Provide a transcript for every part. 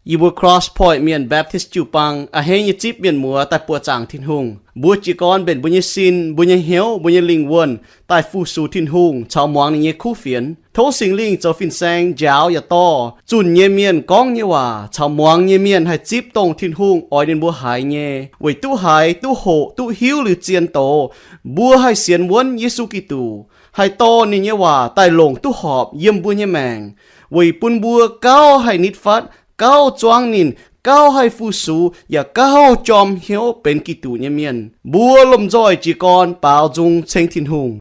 Yie mbuo Cross Point Mienh Baptist jiu-baang a'hneiv nyei zipv mienh muoz daaih buoqc zaangc Tin-Hungh. Mbuo jiez gorn mbenc mbuo nyei sin, mbuo nyei hnyouv, mbuo nyei lingh wuonh daaih fu-sux Tin-Hungh caux muangx ninh nyei kuv fienx. Tov Singx Lingh zoux fin-saeng njaaux yaac dorh zunh nyei mienh gorngv nyei waac caux muangx nyei mienh haih zipv dongh Tin-Hungh oix ninh mbuo haiz nyei. Weic duqv haiz, duqv hoqc, duqv hiuv liuz zien doz, mbuo haih sienx wuonv Yesu Giduc, haih dorh ninh nyei waac daaih longc duqv horpc yiem mbuo nyei maengc, weic bun mbuo gauh haih nitv fatv, gauh zuangv ninh, gauh haih fu-sux, yaac gauh jorm hnyouv benx Giduc nyei mienh. Mbuo lomh nzoih jiez gorn baaux nzung ceng Tin-Hungh.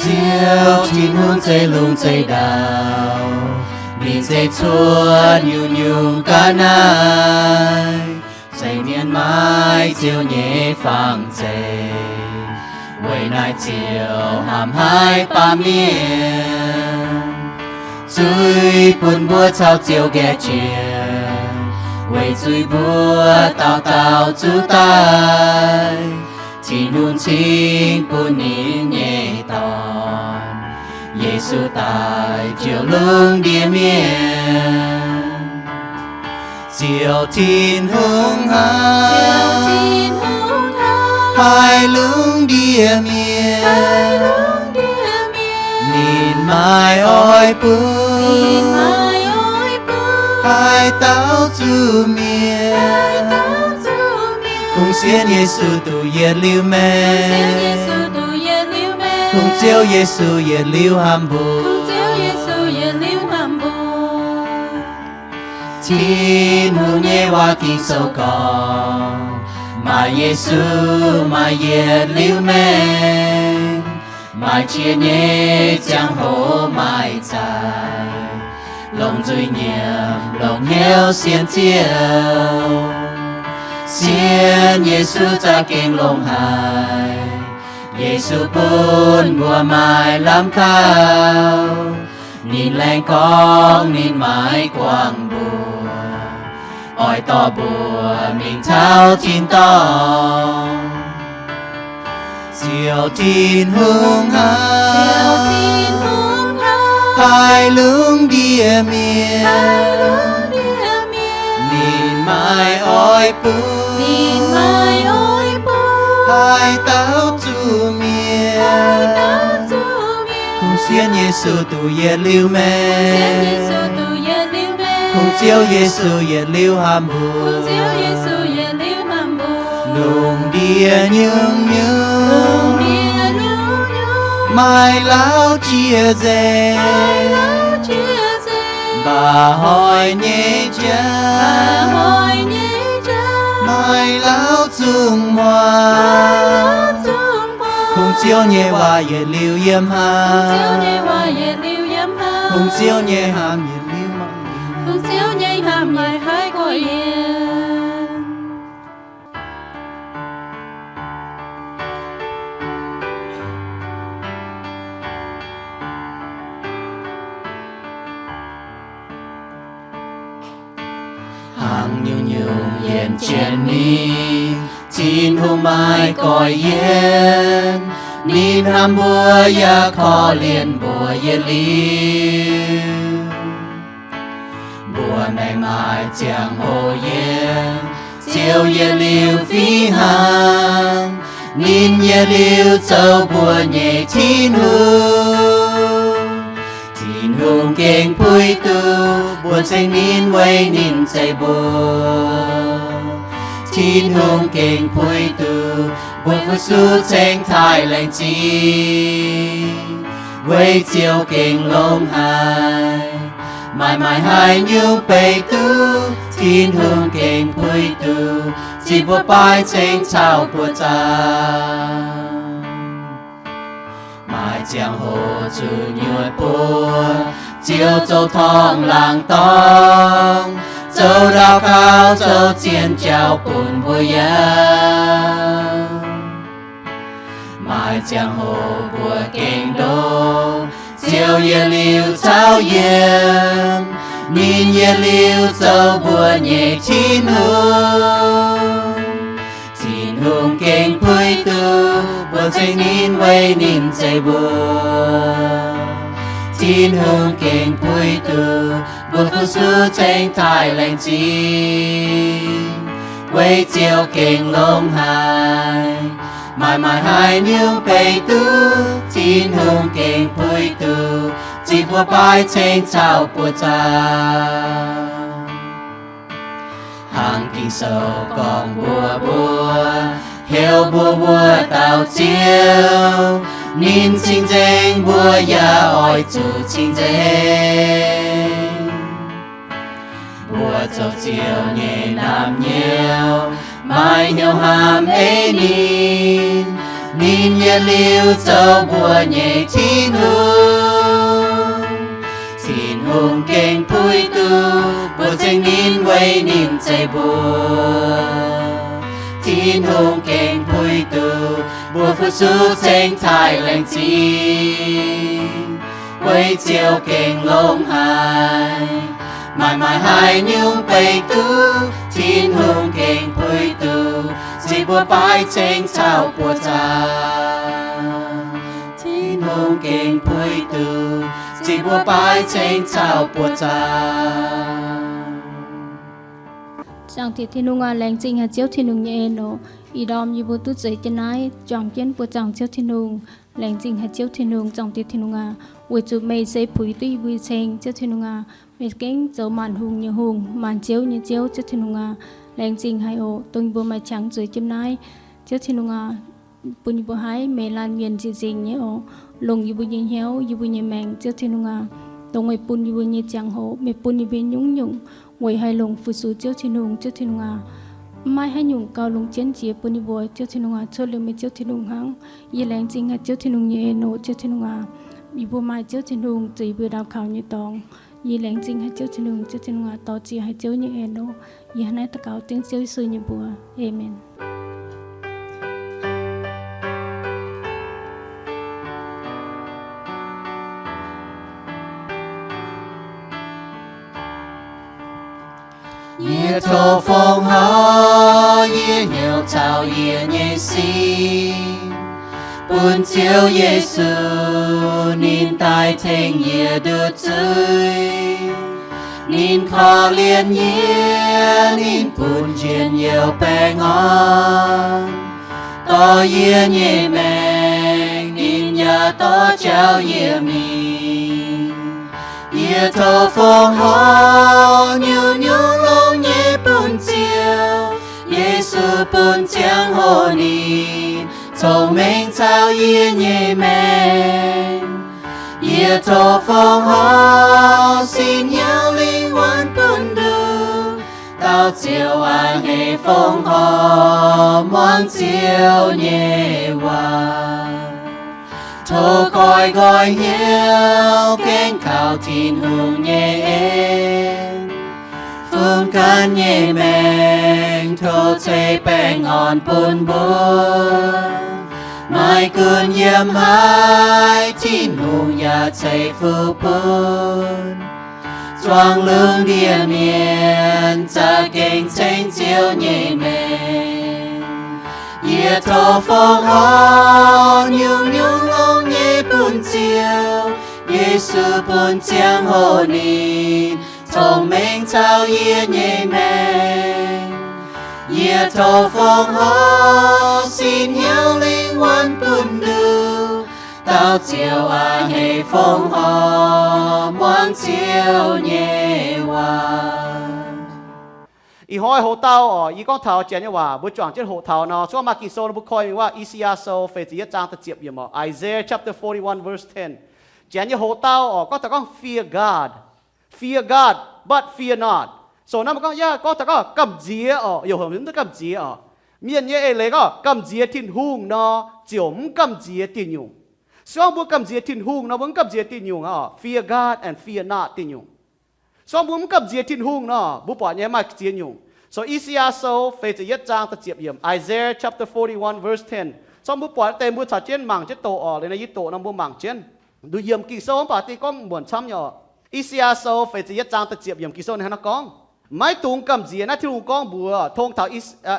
Ziouv Tin-Hungh zeiv-lungh zeiv-ndau, ninh zeiv-cuotv nyungc-nyungc ga'naaiv, zeiv mienh maiv Ziouv nyei fangx zeiv. Weic naaiv Ziouv hnamv haic baamh mienh, zuiz bun mbuo caux Ziouv nqaeqv jiex, weic zuiz mbuo dauh dauh zuqc daic. Tin-Hungh cingx bun ninh nyei Dorn, Yesu, daaih jouh lungh ndiev mienh. Ziouv Tin-Hungh hnangv, haih lungh ndiev mienh. Ninh maiv oix bun haaix dauh zuqc mietc. Kungx sienx Yesu duqv yietc liuz maengc. Kungx Ziouv Yesu yietc liuz hnamv mbuo. Tin-Hungh nyei waac Ging-Sou gorngv, maaih Yesu, maaih yietc liuz maengc, maaih jiex nyei ziangh hoc maaih zaih, longc nzuih nyiemc, longc hnyouv sienx Ziouv. Sienx Yesu za'gengh longx haic. Yesu bun mbuo maaih lamh kaux. Ninh laengz gorngv ninh maiv guangc mbuo, oix dorh mbuo mingh taux tin-dorngh. Ziouv Tin-Hungh hnangv, haih lungh ndiev mienh. Ninh maiv oix bun haaix dauh zuqc mietc. Kungx sienx Yesu duqv yietc liuz maengc. Kungx Ziouv Yesu yietc liuz hnamv mbuo. Lungh ndiev nyungc-nyungc maaih Lauv jiex nzengc. Mba'hnoi nyei jauv maaih Lauv zungv muangx. Kungx Ziouv nyei waac yietc liuz yiem haaix, kungx Ziouv nyei hnamv yietc liuz mangc. Hnangv nyungc-nyungc yienc jienv ninh, Tin-Hungh maiv goiv yienc. Ninh hnamv mbuo yaac korv-lienh mbuo yietc liuz. Mbuo maengc maaih ziangh hoc yienc, Ziouv yietc liuz fih hnangv. Ninh yietc liuz zoux mbuo nyei Tin-Hungh. Tin-Hungh gengh puix duqv mbuo ceng ninh weic ninh zeiv mbuo. Tin-Hungh gengh puix duqv mbuo fu-sux ceng taaih laengz zingh, weic Ziouv gengh longx haic. Maaih maaih haaix nyungc beiv duqv, Tin-Hungh gengh puix duqv, zipv mbuo baaix ceng caux buoqc zaangc. Maaih ziangh hoc zuqc nyuoqc buoz, Ziouv zoux torngv laangz dorngh, zoux ndau kaux zoux zien jauv bun mbuo yaac. Maaih ziangh hoc mbuo gengh ndo, Ziouv yietc liuz caux yiem, ninh yietc liuz zoux mbuo nyei Tin-Hungh. Tin-Hungh gengh puix duqv mbuo ceng ninh weic ninh zeiv mbuo. Tin-Hungh gengh puix duqv mbuo fu-sux ceng taaih laengz zingh, weic Ziouv gengh longx haic. Maaih maaih haaix nyungc beiv duqv, Tin-Hungh gengh puix duqv, ziqc mbuo baaix ceng caux buoz-zaux. Hnangv Ging-Sou gorngv mbuox mbuo, heuc mbuo mbuox dauh Ziouv, ninh cing-nzengc mbuo yaac oix zuqc cing-nzengc. Mbuo zoux Ziouv nyei naamh nyouz, maaih hnyouv hnamv ei ninh, ninh yietc liuz zoux mbuo nyei Tin-Hungh. Tin-Hungh gengh puix duqv mbuo ceng ninh weic ninh zeiv mbuo. Tin-Hungh gengh puix duqv mbuo fu-sux ceng taaih laengz zingh, weic Ziouv gengh longx haic. Maaih maaih haaix nyungc beiv duqv, Tin-Hungh gengh puix duqv, ziqc mbuo baaix ceng caux buoz-zaux. Tin-Hungh gengh puix duqv, ziqc mbuo baaix ceng caux buoz-zaux. Zaangc Diex Tin-Hungh aac, laengz zingh haic Ziouv Tin-Hungh nyei en oc. Ih ndorm yie mbuo duqv zeix jienv naaiv juangc jienv buoz-zaux Ziouv Tin-Hungh. Laengz zingh haic Ziouv Tin-Hungh, Zaangc Diex Tin-Hungh aac, weic zuqc meih se puix duqv yie mbuo nyei ceng, Ziouv Tin-Hungh aac. Meih gengh zoux maanc hungh nyei Hungh, maanc ziouv nyei Ziouv, Ziouv Tin-Hungh aac. Laengz zingh haic oc, dongh yie mbuo maaih qangx zueiz jienv naaiv, Ziouv Tin-Hungh aac, bun yie mbuo haiz meih laanh mienh nzieqc nzingc nyei oc, longc yie mbuo nyei hnyouv, yie mbuo nyei maengc, Ziouv Tin-Hungh aac. Dongh meih bun yie mbuo nyei ziangh hoc, meih bun yie mbuo nyungc-nyungc weic haih longc fu-sux Ziouv Tin-Hungh, Ziouv Tin-Hungh aac. Mv maaih haaix nyungc gauh longc jienv jiex bun yie mbuo, Ziouv Tin-Hungh aac, cuotv liuz meih Ziouv Tin-Hungh hnangv. Yie laengz zingh haic Ziouv Tin-Hungh nyei en oc, Ziouv Tin-Hungh aac. Yie mbuo maaih Ziouv Tin-Hungh zueiz yie mbuo ndau kaux nyei dorngx. Yie laengz zingh haic Ziouv Tin-Hungh, Ziouv Tin-Hungh aac, dor-ziec haic Ziouv nyei en oc. Yie hnangv naaiv daux gaux dengv Ziouv Yesu nyei mbuox. Aamen. Yie tov fongc horc yie hnyouv caux yie nyei sin, bun Ziouv Yesu ninh daaih tengx yie nduqc zuiz. Ninh korv-lienh yie, ninh bun njien-youh baengh orn, dorh yie nyei maengc, ninh yaac dorh jauv yie mingh. Yie tov fongc horc nyungc-nyungc longx nyei bun Ziouv Yesu bun ziangh hoc ninh cong-mengh caux yie nyei maengc. Yie tov fongc horc sin hnyouv lingh wuonh bun nduqc. Dauh Ziouv aac, haiz fongc horc muangx Ziouv nyei waac. Tov goiv nqoi hnyouv gaengh kaux Tin-Hungh nyei en, fungx ganh nyei maengc tov ceix baengh orn bun mbuo. Maaih gunv yiem haaix, Tin-Hungh yaac ceix fuqv bun. Zuangx lungh ndiev mienh za'gengh ceng Ziouv nyei maengc. Yie tov fongc horc nyungc-nyungc longx nyei bun Ziouv Yesu bun ziangh hoc ninh cong-mengh caux yie nyei maengc. Yie tov fongc horc sin hnyouv lingh wuonh bun nduqc. Dauh Ziouv aac, haiz fongc horc muangx Ziouv nyei waac. Ih hnoi hoc dauh oc, yie gorngv taux janx nyei waac, mbuo juangc jienv hoqc taux nor, cuotv maaih Ging-Sou nor mbuo koi mingh wuov, I^saa^yaa Sou feix ziepc yietv zaang da'ziepc yiemc oc, Isaiah chapter forty-one verse ten. Janx nyei hoc dauh oc, gorngv taux gorngv fear God. Fear God, but fear not. So naaiv mbuo gorngv yaac gorngv taux gorngv gamh nziex oc, youz mv duqv gamh nziex oc. Mienh nyei eix leiz gorngv gamh nziex Tin-Hungh nor, ziouc mv gamh nziex diuh nyungc. Se gorngv mbuo gamh nziex Tin-Hungh nor, mbuo mv gamh nziex diuh nyungc oc, fear God and fear not diuh nyungc. Se gorngv mbuo mv gamh nziex Tin-Hungh nor, mbuo buatc nyei maaih ziex nyungc. So I^saa^yaa Sou feix ziepc yietv zaang da'ziepc yiemc, Isaiah chapter forty-one verse ten. Se gorngv mbuo buatc daaih mbuo caux jienv mangc jienv doqc oc. Liuz naaiv yie doqc nor mbuo mangc jienv. Nduqc yiemc Ging-Sou mv baac dingh gorngv muonc camv nyei oc. I^saa^yaa Sou feix ziepc yietv zaang da'ziepc yiemc Ging-Sou ninh hnangv naaiv gorngv, maiv dungx gamh nziex. Naaiv Tin-Hungh gorngv mbuox tong taux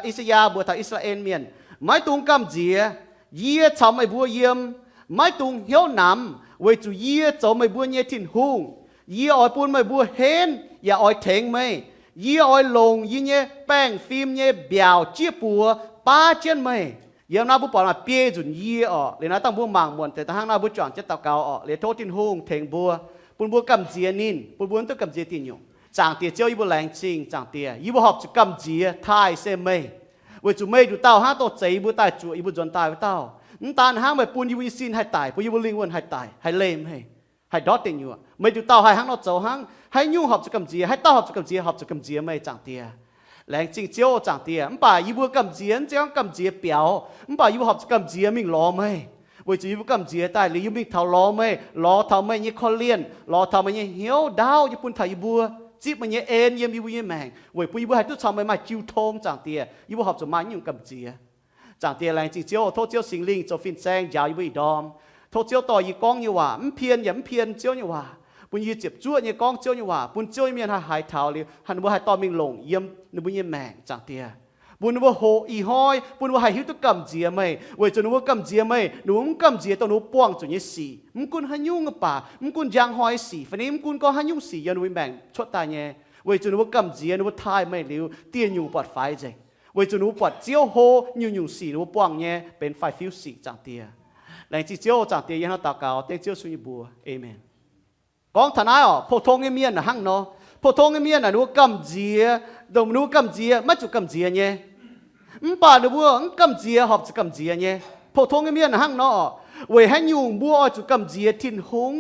I^saa^yaa mbuox taux I^saa^laa^en Mienh, maiv dungx gamh nziex. Yie caux meih mbuo yiem. Maiv dungx hnyouv namx, weic zuqc yie zoux meih mbuo nyei Tin-Hungh. Yie oix bun meih mbuo henv yaac oix tengx meih. Yie oix longc yie nyei baengh fim nyei mbiaauc jieqv buoz baav jienv meih. Yiem naaiv mbuo buatc maaih biei nzunc yie oc. Liuz naaiv dangh mbuo mangc muonc deix da'hnangv naaiv mbuo juangc jienv daux gaux oc. Liuz tov Tin-Hungh tengx mbuo, bun mbuo gamh nziex ninh, bun mbuo mv duqv gamh nziex diuh nyungc. Zaangc Diex Ziouv, yie mbuo laengz zingh Zaangc Diex, yie mbuo horpc zuqc gamh nziex taaih se meih, weic zuqc meih nduqc dauh hnangv dorh zeix yie mbuo daaih zuoqc yie mbuo nzuonx daaih wuov dauh. Mv daan hnangv meih bun yie mbuo nyei sin haih daic, bun yie mbuo lingh wuonh haih daic, haih leih meih, haih ndortv deic nyuoqc. Meih nduqc dauh haih hnangv nor zoux hnangv. Haaix nyungc horpc zuqc gamh nziex? Haaix dauh horpc zuqc gamh nziex? Horpc zuqc gamh nziex meih, Zaangc Diex. Laengz zingh Ziouv, Zaangc Diex. Mv baac yie mbuo gamh nziex mv zeiz gorngv gamh nziex biaux, mv baac yie mbuo horpc zuqc gamh nziex mingh lorz meih, weic zuqc yie mbuo gamh nziex daaih liuz yie mbuo mingh taux lorz meih, lorz taux meih nyei korv-lienh, lorz taux meih nyei hnyouv ndaauv nyei bun taux yie mbuo, zipv meih nyei en yiem yie mbuo nyei maengc weic bun yie mbuo haih duqv caux meih maaih jiu tong, Zaangc Diex. Yie mbuo horpc zuqc maaih nyungc gamh nziex. Zaangc Diex, laengz zingh Ziouv, tov Ziouv Singx Lingh zoux fin-saeng njaaux yie mbuo ih ndorm. Tov Ziouv dorh yie gorngv nyei waac mv pien yaac mv pien Ziouv nyei waac, bun yie ziepc zuoqv nyei gorngv Ziouv nyei waac, bun Ziouv nyei mienh haih haiz taux liuz, ninh mbuo haih dorh mingh longc yiem ninh mbuo nyei maengc, Zaangc Diex. Bun ninh mbuo hoqc ih hnoi, bun ninh mbuo haih hiuv duqv gamh nziex meih, weic zuqc ninh mbuo gamh nziex meih, ninh mbuo mv gamh nziex dongh ninh mbuo buangh zuqc nyei sic. Mv gunv haaix nyungc mv baac, mv gunv njang hnoi sic fai ni, mv gunv gorngv haaix nyungc sic yiem ninh mbuo maengc cuotv daaih nyei, weic zuqc ninh mbuo gamh nziex, ninh mbuo taaih meih liuz, dieh nyungc buatc faix nzengc. Weic zuqc ninh mbuo buatc Ziouv hlo, nyungc-nyungc sic ninh mbuo buangh nyei benx faix-fiuv sic, Zaangc Diex. Laengz zingh Ziouv, Zaangc Diex, yie hnangv daux gaux dengv Ziouv sun nyei mbuox. Aamen. Gorngv taux naaiv oc, pou-tong nyei mienh hnangv nor. Pou-tong nyei mienh aah, ninh mbuo gamh nziex, dongh ninh mbuo gamh nziex maiv zuqc gamh nziex nyei. Mv baac ninh mbuo mv gamh nziex horpc zuqc gamh nziex nyei. Pou-tong nyei mienh hnangv nor oc. Weic haaix nyungc mbuo oix zuqc gamh nziex Tin-Hungh?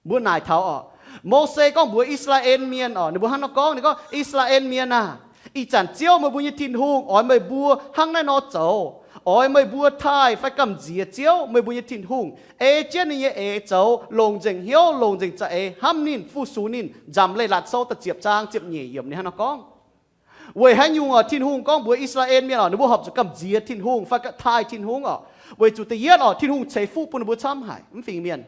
Mbuo naaic taux oc, Mose gorngv mbuox I^saa^laa^en Mienh oc, ninh mbuo hnangv nor gorngv, ninh gorngv, I^saa^laa^en Mienh aah! Ih zanc Ziouv meih mbuo nyei Tin-Hungh oix meih mbuo hnangv naaiv nor zoux. Oix meih mbuo taaih fai gamh nziex Ziouv, meih mbuo nyei Tin-Hungh, ei jienv ninh nyei eix zoux, longc nzengc hnyouv, longc nzengc za'eix hnamv ninh, fu-sux ninh, Nzamc Leiz-Latc Sou da'ziepc zaang ziepc nyeic yiemc ninh hnangv nor gorngv. Weic haaix nyungc oc, Tin-Hungh gorngv mbuox I^saa^laa^en Mienh oc, ninh mbuo horpc zuqc gamh nziex Tin-Hungh fai taaih Tin-Hungh oc? Weic zuqc da'yietv oc, Tin-Hungh ceix fuqv bun ninh mbuo camv haic, mv fingx mienh.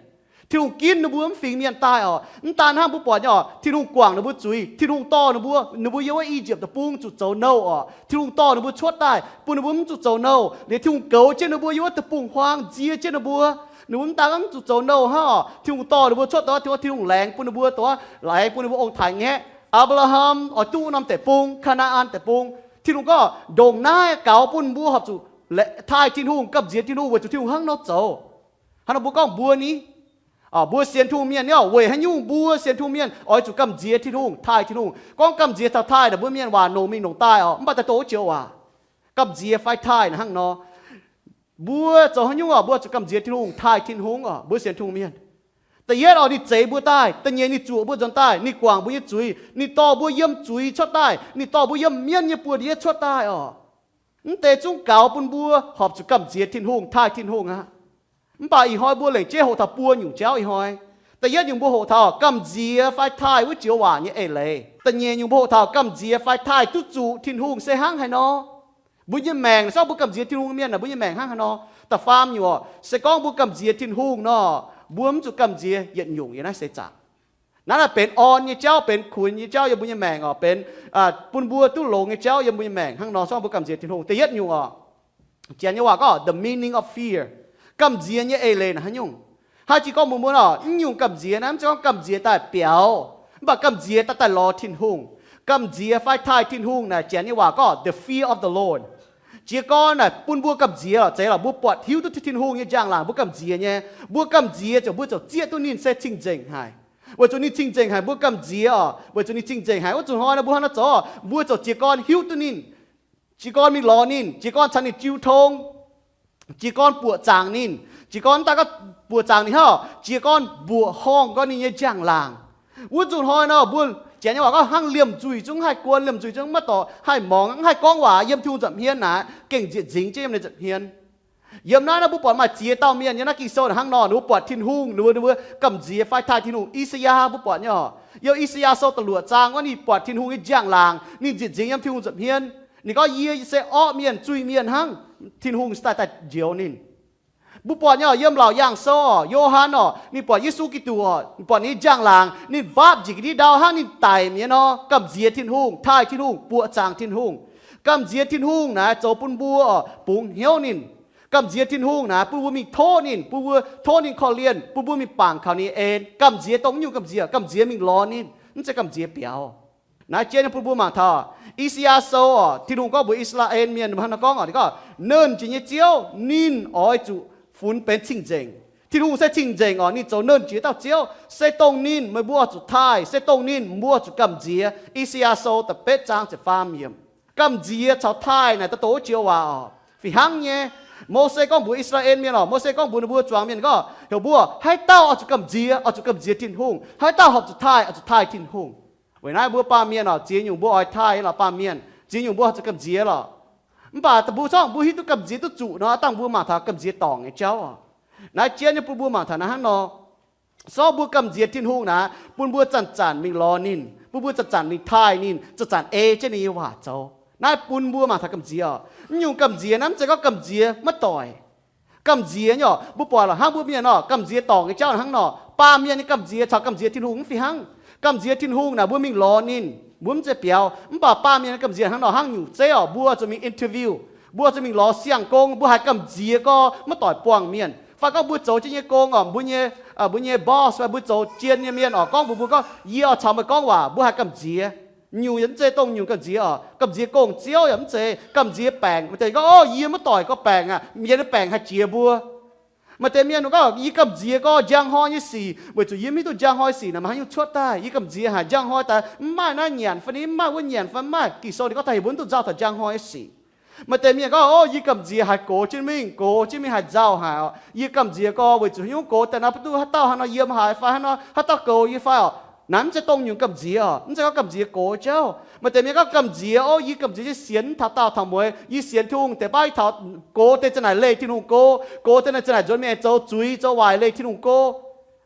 Tin-Hungh ginv ninh mbuo mv fingx mienh daaih oc. Mv daan hnangv mbuo buatc nyei oc, Tin-Hungh guangc ninh mbuo zuiz, Tin-Hungh dorh ninh mbuo, ninh mbuo yiem wuov I^yipv Deic-Bung zuqc zoux nouh oc. Tin-Hungh dorh ninh mbuo cuotv daaih bun ninh mbuo mv zuqc zoux nouh. Liuz Tin-Hungh goux jienv ninh mbuo yiem wuov deic-bung-huaang, nzie jienv ninh mbuo. Ninh mbuo mv daan hnangv zuqc zoux nouh hnangv oc, Tin-Hungh dorh ninh mbuo cuotv daaih, Tin-Hungh laengz bun ninh mbuo, dongh laengz bun ninh mbuo ong-taaix-ngaeqv, Apc^laa^ham, oix duqv wuov norm deic-bung, Kaa^naa^an Deic-Bung. Tin-Hungh gorngv ndongc naaiv gaux bun mbuo horpc zuqc taaih Tin-Hungh, gamh nziex Tin-Hungh, weic zuqc Tin-Hungh hnangv nor zoux. Hnangv nor mbuo gorngv mbuo ni, mbuo sienx Tin-Hungh mienh ni oc, weic haaix nyungc mbuo sienx Tin-Hungh mienh oix zuqc gamh nziex Tin-Hungh, taaih Tin-Hungh? Gorngv gamh nziex taux taaih naaic, mbuo mienh waac nongc mingh nongc daaih oc, mv baac daaih doqc wuov joux waac. Gamh nziex fai taaih naaic hnangv nor. Mbuo zoux haaix nyungc oc, mbuo zuqc gamh nziex Tin-Hungh, taaih Tin-Hungh oc, mbuo sienx Tin-Hungh mienh. Da'yietv oc, ninh zeix mbuo daaih. Da'nyeic, ninh zuoqc mbuo nzuonx daaih, ninh guangc mbuo nyei zuiz, ninh dorh mbuo yiem zuiz cuotv daaih, ninh dorh mbuo yiem mienv nyei buoz-ndiev cuotv daaih oc. Mv deix zungv gaux bun mbuo horpc zuqc gamh nziex Tin-Hungh, taaih Tin-Hungh aqv. Mv baac ih hnoi mbuo lengc jeiv hoqc taux buo nyungc jauv ih hnoi. Da'yietv nyungc mbuo hoqc taux gamh nziex fai taaih wuov joux waac nyei eix leiz. Da'nyeic nyungc mbuo hoqc taux gamh nziex fai taaih duqv zuqc Tin-Hungh se hnangv haaix nor. Mbuo nyei maengc, se gorngv mbuo gamh nziex Tin-Hungh mienh naaic, mbuo nyei maengc hnangv haaix nor? Da'faam nyungc oc, se gorngv mbuo gamh nziex Tin-Hungh nor, mbuo mv zuqc gamh nziex yietc nyungc yiem naaiv seix zaangc. Naaiv naaic benx orn nyei jauv, benx kuinx nyei jauv yiem mbuo nyei maengc oc, benx bun mbuo duqv longx nyei jauv yiem mbuo nyei maengc hnangv nor, se gorngv mbuo gamh nziex Tin-Hungh. Da'yietv nyungc oc, Janx nyei waac gorngv the meaning of fear. Gamh nziex nyei eix leiz naaic haaix nyungc? Hnangv jiex gorngv mbuox mbuo oc, naaiv nyungc gamh nziex naaiv mv zeiz gorngv gamh nziex daaih biaux, mv baac gamh nziex daaih daaih lorz Tin-Hungh. Gamh nziex fai taaih Tin-Hungh naaic, Janx nyei waac gorngv the fear of the Lord. Jiez gorn naaic bun mbuo gamh nziex oc, zeiz lorqc, mbuo buatc hiuv duqv Tin-Hungh nyei njang-laangc mbuo gamh nziex nyei. Mbuo gamh nziex ziouc mbuo ziouc zieqv duqv ninh se cing-nzengc haic. Weic zuqc ninh cing-nzengc haic mbuo gamh nziex oc. Weic zuqc ninh cing-nzengc haic wuov zuqc hnoi naaic mbuo hnangv naaiv zoux, mbuo ziouc jiez gorn hiuv duqv ninh, jiez gorn mingh lorz ninh, jiez gorn caux ninh jiu tong, jiez gorn buoqc zaangc ninh, jiez gorn mv daaih gorngv buoqc zaangc ninh hnangv, jiez gorn mbuoqc horngh gorn ninh nyei njang-laangc. Wuov zuqc hnoi nor mbuo, Janx nyei waac gorngv hnangv liemh nzuih zungv haih guon, liemh nzuih zungv maiv dorh haih mangc, mv haih gorngv waac yiem Tin-Hungh nza'hmien naaic, gengh nzieqc nzingx jienv yiem ninh nza'hmien. Yiem naaiv, naaiv mbuo buatc maaih ziex dauh mienh yiem naaiv Ging-Sou hnangv nor, ninh mbuo buatc Tin-Hungh, ninh mbuo, ninh mbuo gamh nziex fai taaih Tin-Hungh. I^saa^yaa mbuo buatc nyei oc, yiem I^saa^yaa Sou da'luoqc zaang wuov, ninh buatc Tin-Hungh nyei njang-laangc, ninh nzieqc nzingx yiem Tin-Hungh nza'hmien. Ninh gorngv, Yie se orqv mienh, zuiz-mienh hnangv. Tin-Hungh se daaih daaih njoux ninh. Mbuo buatc nyei oc, yiem Laauc Yaangh Sou oc, Yo^han oc, ninh buatc Yesu Giduc oc, ninh buatc ninh njang-laangc, ninh mbaapv njiec ga'ndiev ndau hnangv ninh daic mi'aqv nor, gamh nziex Tin-Hungh, taaih Tin-Hungh, buoqc zaangc Tin-Hungh. Gamh nziex Tin-Hungh naaic zoux bun mbuo oc, bungx hnyouv ninh. Gamh nziex Tin-Hungh naaic bun mbuo mingh tov ninh, bun mbuo tov ninh korv-lienh, bun mbuo mingh bangc kaux ninh en. Gamh nziex dongh nyungc gamh nziex, gamh nziex mingh lorz ninh, mv zeiz gamh nziex biaux. Naaiv jienv nyei bun mbuo mangc taux I^saa^yaa Sou oc, Tin-Hungh gorngv mbuox I^saa^laa^en Mienh hnangv nor gorngv oc, ninh gorngv, Nernh Jiex nyei Ziouv, ninh oix zuqc funx benx cing-nzengc. Tin-Hungh se cing-nzengc oc, ninh zoux nernh jiex dauh Ziouv. Se dongh ninh meih mbuo oix zuqc taaih, se dongh ninh mbuo oix zuqc gamh nziex. I^saa^yaa Sou da'betv zaang ziepc faam yiemc. Gamh nziex caux taaih naaic da'douc wuov joux waac oc. Fih hnangv nyei, Mose gorngv mbuox I^saa^laa^en Mienh oc, Mose gorngv mbuox ninh mbuo zuangx mienh gorngv, heuc mbuo, haaix dauh oix zuqc gamh nziex, oix zuqc gamh nziex Tin-Hungh. Haaix dauh horpc zuqc taaih, oix zuqc taaih Tin-Hungh. Weic naaiv mbuo baamh mienh oc, ziex nyungc mbuo oix taaih nyei lorqc, baamh mienh. Ziex nyungc mbuo horpc zuqc gamh nziex lorqc. Mv baac da'mbuo corc mbuo hiuv duqv gamh nziex duqv zuqc nor, dangh mbuo mangc taux gamh nziex dorngc nyei jauv oc. Naaiv jienv nyei bun mbuo mangc taux naaiv hnangv nor. Sorng mbuo gamh nziex Tin-Hungh naaic, bun mbuo zanc-zanc mingh lorz ninh, bun mbuo zanc-zanc mingh taaih ninh, zanc-zanc ei jienv ninh nyei waac zoux. Naaiv bun mbuo mangc taux gamh nziex oc. Mv nyungc gamh nziex naaiv mv zeiz gorngv gamh nziex maiv doic. Gamh nziex nyei oc, mbuo buatc lorqc, hnangv mbuo mienh oc, gamh nziex dorngc nyei jauv hnangv nor. Baamh mienh nyei gamh nziex caux gamh nziex Tin-Hungh mv fih hnangv. Gamh nziex Tin-Hungh naaic mbuo mingh lorz ninh, mbuo mv zeiz biaux. Mv baac baamh mienh nyei gamh nziex hnangv nor, hnangv nyungc zeiv oc, mbuo zuqc mingh interview, mbuo zuqc mingh lorz siang-gong, mbuo haiz gamh nziex gorx maiv doic buangh mienh. Fai gorngv mbuo zoux jienv nyei gong oc, mbuo nyei, mbuo nyei boss fai mbuo zoux jien nyei mienh oc, gorngv mbuox mbuo gorngv, Yie oix caux meih gorngv waac, mbuo haiz gamh nziex. Nyungc yaac mv zeiz dongh nyungc gamh nziex oc. Gamh nziex gong-ziouv yaac mv zeiz. Gamh nziex baengc, maaih deix gorngv, Ov, yie maiv doic gorx baengc aqv, mienh nyei baengc haih jiex mbuo. Maaih deix mienh gorngv, Yie gamh nziex gorx njang hnoi nyei sic, weic zuqc yie mv hiuv duqv njang hnoi sic naaic maaih haaix nyungc cuotv daaih. Yie gamh nziex haic njang hnoi daaih mv maaih naaiv nyanc fai ni, mv maaih wuov nyanc fai mv maaih. Ging-Sou ninh gorngv taux heuc mbuo mv duqv nzauh taux njang hnoi sic. Maaih deix mienh gorngv, Ov, yie gamh nziex haiz gox jienv mingh, gox jienv mingh haaix nzauh haic oc. Yie gamh nziex gorx weic zuqc haaix nyungc gox daaih nor, mv duqv haaix dauh haaix nor yiem haaix fai haaix nor, haaix dauh goux yie fai oc. Naaiv mv zeiz dongh nyungc gamh nziex oc. Mv zeiz gorngv gamh nziex gox jauv. Maaih deix mienh gorngv gamh nziex, Ov, yie gamh nziex nyei sienx taux daauh taux mueiz, yie sienx Tin-Hungh deix baav, taux gox deix za'naaic leih Tin-Hungh go, gox deix naaic za'naaic nzuonx mingh aengx zoux zuiz zoux waaic leih Tin-Hungh go.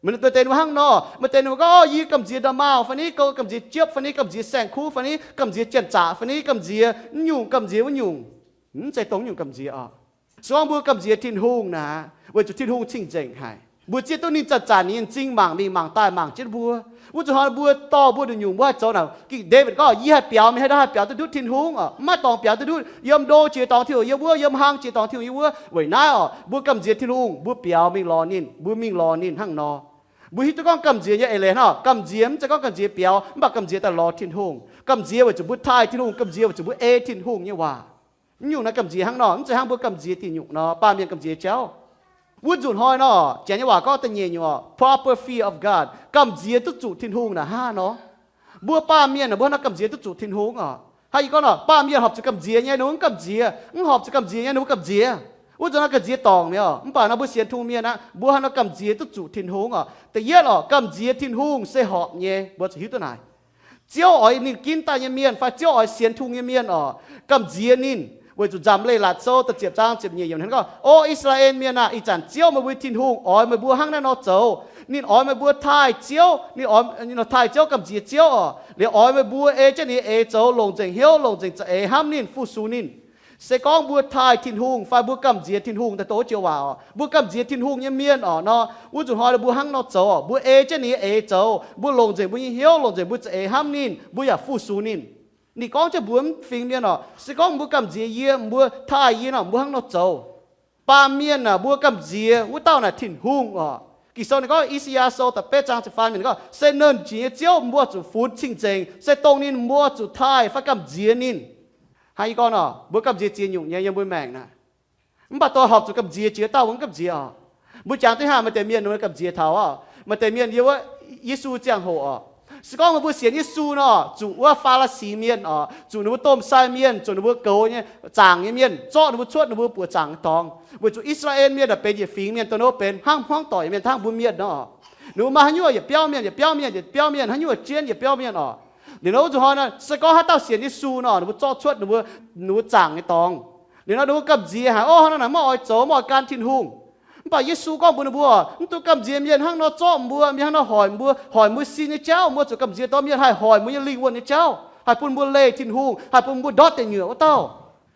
Maaih deix ninh mbuo hnangv nor. Maaih deix ninh mbuo gorngv, Ov, yie gamh nziex nda'maauh fai ni, go gamh nziex jiepv fai ni, gamh nziex saeng-kuv fai ni, gamh nziex janx-zaqc fai ni, gamh nziex mv nyungc, gamh nziex wuov nyungc. Mv zeiz dongh nyungc gamh nziex oc. Se gorngv mbuo gamh nziex Tin-Hungh naaic, weic zuqc Tin-Hungh cing-nzengc haic. Mbuo zieqv duqv ninh zanc-zanc ninh nyei m'zing mangc mingh mangc daaih mangc jienv mbuo. Wuov zuqc hnoi mbuo dorh mbuo nduqc nyungc mbuo haih zoux naaic. Ging Ndaawitv gorngv, Yie haih biaux mingh haaix ndau haih biaux duqv ndutv Tin-Hungh oc. Mv maaih dorngx biaux duqv ndutv. Yiem ndo jiex dorngx Tin-Hungh yiem wuov, yiem hlang jiex dorngx Tin-Hungh yiem wuov. Weic naaiv oc, mbuo gamh nziex Tin-Hungh, mbuo biaux mingh lorz ninh, mbuo mingh lorz ninh hnangv nor. Mbuo hiuv duqv gorngv gamh nziex nyei eix leiz hnangv. Gamh nziex mv zeiz gorngv gamh nziex biaux, mv baac gamh nziex daaih lorz Tin-Hungh. Gamh nziex weic zuqc mbuo taaih Tin-Hungh, gamh nziex weic zuqc mbuo ei Tin-Hungh nyei waac. Mv nyungc naaiv gamh nziex hnangv nor, mv zeiz hnangv mbuo gamh nziex diuh nyungc nor, baamh mienh gamh nziex jauv. Wuov nzunc hnoi nor, janx nyei waac gorngv da'nyeic nyungc oc, proper fear of God, gamh nziex duqv zuqc Tin-Hungh naaic hnangv nor. Mbuo baamh mienh aah, mbuo hnangv nor gamh nziex duqv zuqc Tin-Hungh oc. Hnangv yie gorngv nor, baamh mienh horpc zuqc gamh nziex nyei, ninh mbuo mv gamh nziex. Mv horpc zuqc gamh nziex nyei, ninh mbuo gamh nziex. Wuov nzunc nor gamh nziex dorngc mi'aqv oc. Mv baac nor mbuo sienx Tin-Hungh mienh aqv, mbuo hnangv nor gamh nziex duqv zuqc Tin-Hungh oc. Da'yietv oc, gamh nziex Tin-Hungh se horpc nyei, mbuo zuqc hiuv duqv naaic. Ziouv oix ninh ginv daaih nyei mienh fai Ziouv oix sienx Tin-Hungh nyei mienh oc, gamh nziex ninh. Weic zuqc Nzamc Leiz-Latc Sou da'ziepc zaang ziepc nyeic yiemc hnangv gorngv, O Ic-saa-laa^en Mienh aah! Ih zanc Ziouv meih mbuo Tin-Hungh oix meih mbuo hnangv naaiv nor zoux. Ninh oix meih mbuo taaih Ziouv, ninh oix, ninh taaih Ziouv, gamh nziex Ziouv oc, liuz oix meih mbuo ei jienv ninh nyei eix zoux, longc nzengc hnyouv, longc nzengc za'eix hnamv ninh, fu-sux ninh. Se gorngv mbuo taaih Tin-Hungh fai mbuo gamh nziex Tin-Hungh daaih dongh wuov joux waac oc, mbuo gamh nziex Tin-Hungh nyei mienh oc nor, wuov nzunc hnoi mbuo hnangv nor zoux, mbuo ei jienv ninh nyei eix zoux, mbuo longc nzengc mbuo nyei hnyouv, longc nzengc mbuo za'eix hnamv ninh, mbuo yaac fu-sux ninh. Ninh gorngv jienv mbuox fingx mienh oc, se gorngv mbuo gamh nziex yie, mbuo taaih yie nor, mbuo hnangv nor zoux. Baamh mienh aah, mbuo gamh nziex wuov dauh naaic Tin-Hungh oc. Ging-Sou ninh gorngv, I^saa^yaa Sou da'betv zaang ziepc faam yiemc ninh gorngv, Se nernh jiex nyei Ziouv, mbuo zuqc funx cing-nzengc. Se dongh ninh mbuo zuqc taaih fai gamh nziex ninh. Hnangv yie gorngv nor, mbuo gamh nziex ziex nyungc nyei yiem mbuo maengc naaic. Mv baac dorh horpc zuqc gamh nziex jiex dauh mbuo mv gamh nziex oc. Mbuo jangx duqv hnangv maaih deix mienh ninh mbuo gamh nziex taux oc, maaih deix mienh yiem wuov Yesu ziangh hoc oc. Se gorngv meih mbuo sienx Yesu nor, zuqc wuov Faa^laa^si mienh oc, zuqc ninh mbuo domh sai mienh, zuqc ninh mbuo goux nyei, zaangc nyei mienh, zorqv ninh mbuo cuotv ninh mbuo buoqc zaangc nyei dorngx. Weic zuqc I^saa^laa^en Mienh aah, benx yietc fingx mienh, dongh ninh mbuo benx hnangv hmuangv doic mienh hnangv mbuo mienh nor. Ninh mbuo maaih haaix nyungc yietc biauv mienh, yietc biauv mienh, yietc biauv mienh, haaix nyungc jienv yietc biauv mienh oc. Liuz nor wuov nzunc hnoi nor, se gorngv haaix dauh sienx Yesu nor, ninh mbuo zorqv cuotv ninh mbuo, ninh mbuo zaangc nyei dorngx. Liuz nor ninh mbuo gamh nziex haic, Orv, hnangv naaic maiv oix zoux, maiv oix gan Tin-Hungh. Mv baac Yesu gorngv mbuox ninh mbuo, Mv dungx gamh nziex mienh hnangv nor zorqv mbuo, mienh hnangv nor hoic mbuo, hoic mbuo sin nyei jauv. Mbuo zuqc gamh nziex dorh mienh haih hoic mbuo nyei lingh wuonh nyei jauv, haih bun mbuo leih Tin-Hungh, haih bun mbuo ndortv deic nyuoqc wuov dauh.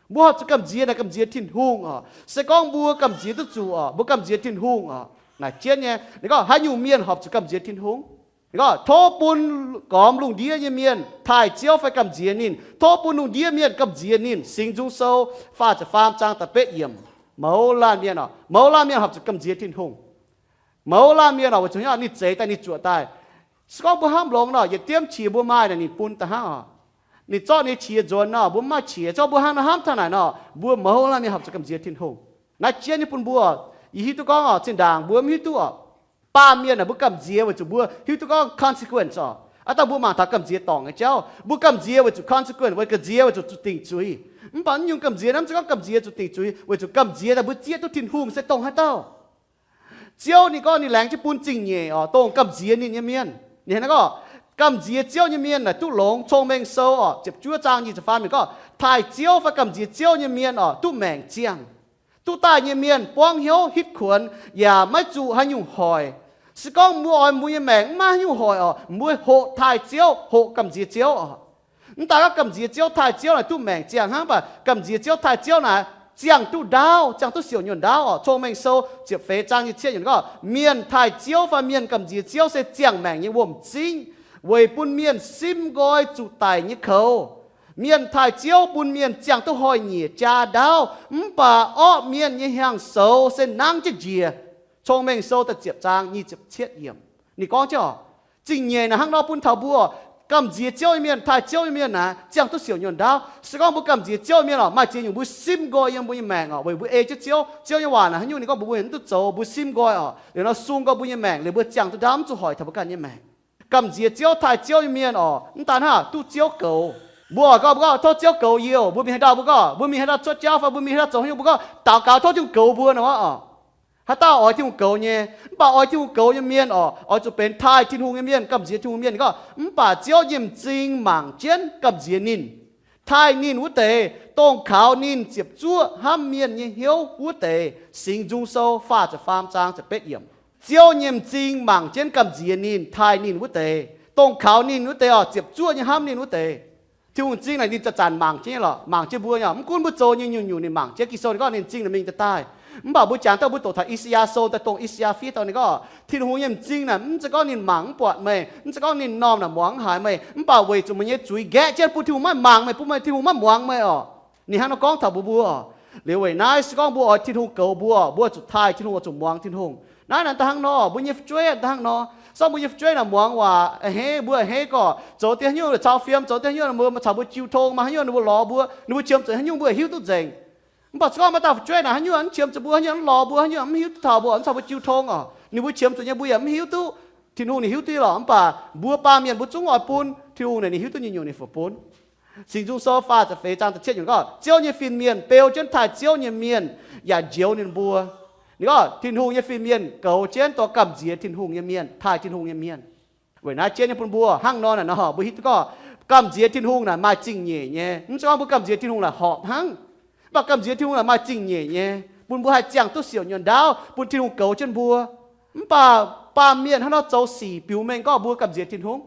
Mbuo horpc zuqc gamh nziex naaic gamh nziex Tin-Hungh oc. Se gorngv mbuo gamh nziex duqv zuqc oc, mbuo gamh nziex Tin-Hungh oc, naaic jienv nyei. Ninh gorngv haaix nyungc mienh horpc zuqc gamh nziex Tin-Hungh? Ninh gorngv, Tov bun gormx lungh ndiev nyei mienh taaih Ziouv fai gamh nziex ninh. Tov bun lungh ndiev mienh gamh nziex ninh. Singx Nzung Sou faah ziepc faam zaang da'betv yiemc. Mouz laanh mienh oc, mouz laanh mienh horpc zuqc gamh nziex Tin-Hungh. Mouz laanh mienh oc, weic zuqc ninh zeix daaih, ninh zuoqc daaih. Se gorngv mbuo hnamv longx nor, yietc diemv qiex mbuo maaih naaic ninh bun daaih hnangv oc. Ninh zorqv ninh nyei qiex nzuonx nor, mbuo mv maaih qiex. Se gorngv mbuo hnangv nor hnamv taux naaic nor, mbuo mouz laanh mienh horpc zuqc gamh nziex Tin-Hungh. Naaiv jienv nyei bun mbuo, yie hiuv duqv gorngv oc, zinh ndaangc mbuo mv hiuv duqv oc. Baamh mienh naaic mbuo gamh nziex weic zuqc mbuo hiuv ducv gorngv consequence oc. Aav dangh mbuo mangc taux gamh nziex dorngc nyei jauv, mbuo gamh nziex weic zuqc consequence, weic gamh nziex weic zuqc zuqc dingc zuiz. Mv baac naaiv nyungc gamh nziex naaiv mv zeiz gorngv gamh nziex zuqc dingc zuiz, weic zuqc gamh nziex daaih mbuo zieqv duqv Tin-Hungh se dongh haaix dauh. Ziouv ninh gorngv ninh laengz jienv bun zingh nyeic oc, dongh gamh nziex ninh nyei mienh. Ninh hnangv gorngv gamh nziex Ziouv nyei mienh naaic duqv longx. Cong-Mengh Sou oc, ziepc juov zaang nyic ziepc faam yiemc gorngv taaih Ziouv fai gamh nziex Ziouv nyei mienh oc, duqv maengc ziangh. Duqv daaih nyei mienh buangv hnyouv hitv kuonx yaac maiv zuqc haaix nyungc hoic. Se gorngv mbuo oix mbuo nyei maengc maiv maaih haaix nyungc hoic oc, mbuo hoqc taaih Ziouv, hoqc gamh nziex Ziouv oc. Mv daaih gorngv gamh nziex Ziouv taaih Ziouv naaic duqv maengc ziangh hnangv, mv baac gamh nziex Ziouv taaih Ziouv naaic ziangh duqv ndaauv, ziangh duqv siouc nyuonh ndaauv oc. Cong-Mengh Sou ziepc feix zaang nyic ziepc cietv yiemc gorngv mienh taaih Ziouv fai mienh gamh nziex Ziouv se ziangh maengc nyei wuom-zingv, weic bun mienh simv nqoi zuqc daic nyei koux. Mienh taaih Ziouv bun mienh ziangh duqv hnoi-nyieqc jaa ndaauv, mv baac orqv mienh nyei hnyangx-soux se nangv jienv njiec. Cong-Mengh Sou da'ziepc zaang nyic ziepc cietv yiemc. Ninh gorngv jienv oc, zingh nyeic naaic hnangv nor bun taux mbuo, gamh nziex Ziouv nyei mienh, taaih Ziouv nyei mienh naaic ziangh duqv siouc nyuonh ndaauv. Se gorngv mbuo gamh nziex Ziouv nyei mienh oc, maaih ziex nyungc mbuo simv nqoi yiem mbuo nyei maengc oc, weic mbuo ei jienv Ziouv. Ziouv nyei waac naaic haaix nyungc ninh gorngv mbuox mbuo mv duqv zoux, mbuo simv nqoi oc, liuz nor sung nqoi mbuo nyei maengc, liuz mbuo ziangh duqv ndaauv mv zuqc hoic taux mbuo ganh nyei maengc. Gamh nziex Ziouv, taaih Ziouv nyei mienh oc, mv daan hnangv duqv Ziouv goux. Mbuo oix gorngv, mbuo gorngv tov Ziouv goux yie oc. Mbuo mingh haaix ndau mbuo gorngv, mbuo mingh haaix ndau cuotv jauv fai mbuo mingh haaix ndau zoux haaix nyungc mbuo gorngv daux gaux tov Tin-Hungh goux mbuo nor oc. Haaix dauh oix Tin-Hungh goux nyei? Mv baac oix Tin-Hungh goux nyei mienh oc, oix zuqc benx taaih Tin-Hungh nyei mienh, gamh nziex Tin-Hungh mienh. Ninh gorngv, mv baac Ziouv nyei m'zing mangc jienv gamh nziex ninh, taaih ninh wuov deix, dongh kaux ninh ziepc zuoqv hnamv mienh nyei hnyouv wuov deix. Singx Nzung Sou faah ziepc faam zaang ziepc betv yiemc. Ziouv nyei m'zing mangc jienv gamh nziex ninh, taaih ninh wuov deix, dongh kaux ninh wuov deix oc, ziepc zuoqv nyei hnamv ninh wuov deix. Tin-Hungh m'zing naaic ninh zanc-zanc mangc jienv nyei lorqc, mangc jienv mbuo nyei. Mv gunv mbuo zoux nyei nyungc-nyungc ninh mangc jienv. Ging-Sou ninh gorngv ninh m'zing naaic mingh daaih daaih. Mv baac mbuo jangx daaih mbuo doqc taux I^saa^yaa Sou daaih, dongh I^saa^yaa fiev dorh ninh gorngv, Tin-Hungh nyei m'zing naaic mv zeiz gorngv ninh mangc mv buatc meih, mv zeiz gorngv ninh m'normh naaic muangx mv haiz meih, mv baac weic zuqc meih nyei zuiz nqaeqv jienv bun Tin-Hungh maiv mangc meih, bun meih Tin-Hungh maiv muangx meih oc. Ninh hnangv nor gorngv taux mbuo mbuo oc. Liuz weic naaiv se gorngv mbuo oix Tin-Hungh goux mbuo, mbuo zuqc taaih Tin-Hungh, oix zuqc muangx Tin-Hungh. Naaiv naaic daaih hnangv nor, mbuo nyei fu'jueiv daaih hnangv nor. Se gorngv mbuo nyei fu'jueiv naaic muangx waac a'hneiv, mbuo a'hneiv gorngv zoux deix haaix nyungc caux fiem, zoux deix haaix nyungc mbuo caux mbuo jiu tong, maaih haaix nyungc ninh mbuo lorz mbuo, ninh mbuo qiemx zuqc haaix nyungc mbuo hiuv duqv nzengc. Mv baac se gorngv maaih dauh fu'jueiv naaic haaix nyungc mv qiemx zuqc mbuo, haaix nyungc mv lorz mbuo, haaix nyungc mv hiuv duqv taux mbuo, mv caux mbuo jiu tong oc, ninh mbuo qiemx zuqc nyei mbuo yaac mv hiuv duqv. Tin-Hungh ninh hiuv duqv lorqc, mv baac mbuo baamh mienh mbuo zungv oix bun Tin-Hungh naaic ninh hiuv duqv nyungc-nyungc ninh fu'jueiv bun. Singx Nzung Sou faah ziepc feix zaang ziepc cietv yiemc gorngv, Ziouv nyei fin-mienh beu jienv taaih Ziouv nyei mienh yaac njoux ninh mbuo. Ninh gorngv Tin-Hungh nyei fin-mienh goux jienv dongh gamh nziex Tin-Hungh nyei mienh, taaih Tin-Hungh nyei mienh. Weic naaiv jienv nyei bun mbuo hnangv nor naaic nor, mbuo hiuv duqv gorngv gamh nziex Tin-Hungh naaic maaih zingh nyeic nyei. Mv zeiz gorngv mbuo gamh nziex Tin-Hungh naaic horpc hnangv, mv baac gamh nziex Tin-Hungh naaic maaih zingh nyeic nyei, bun mbuo haih ziangh duqv siouc nyuonh ndaauv, bun Tin-Hungh goux jienv mbuo. Mv baac baamh mienh hnangv nor zoux sic biux mengh gorngv mbuo gamh nziex Tin-Hungh.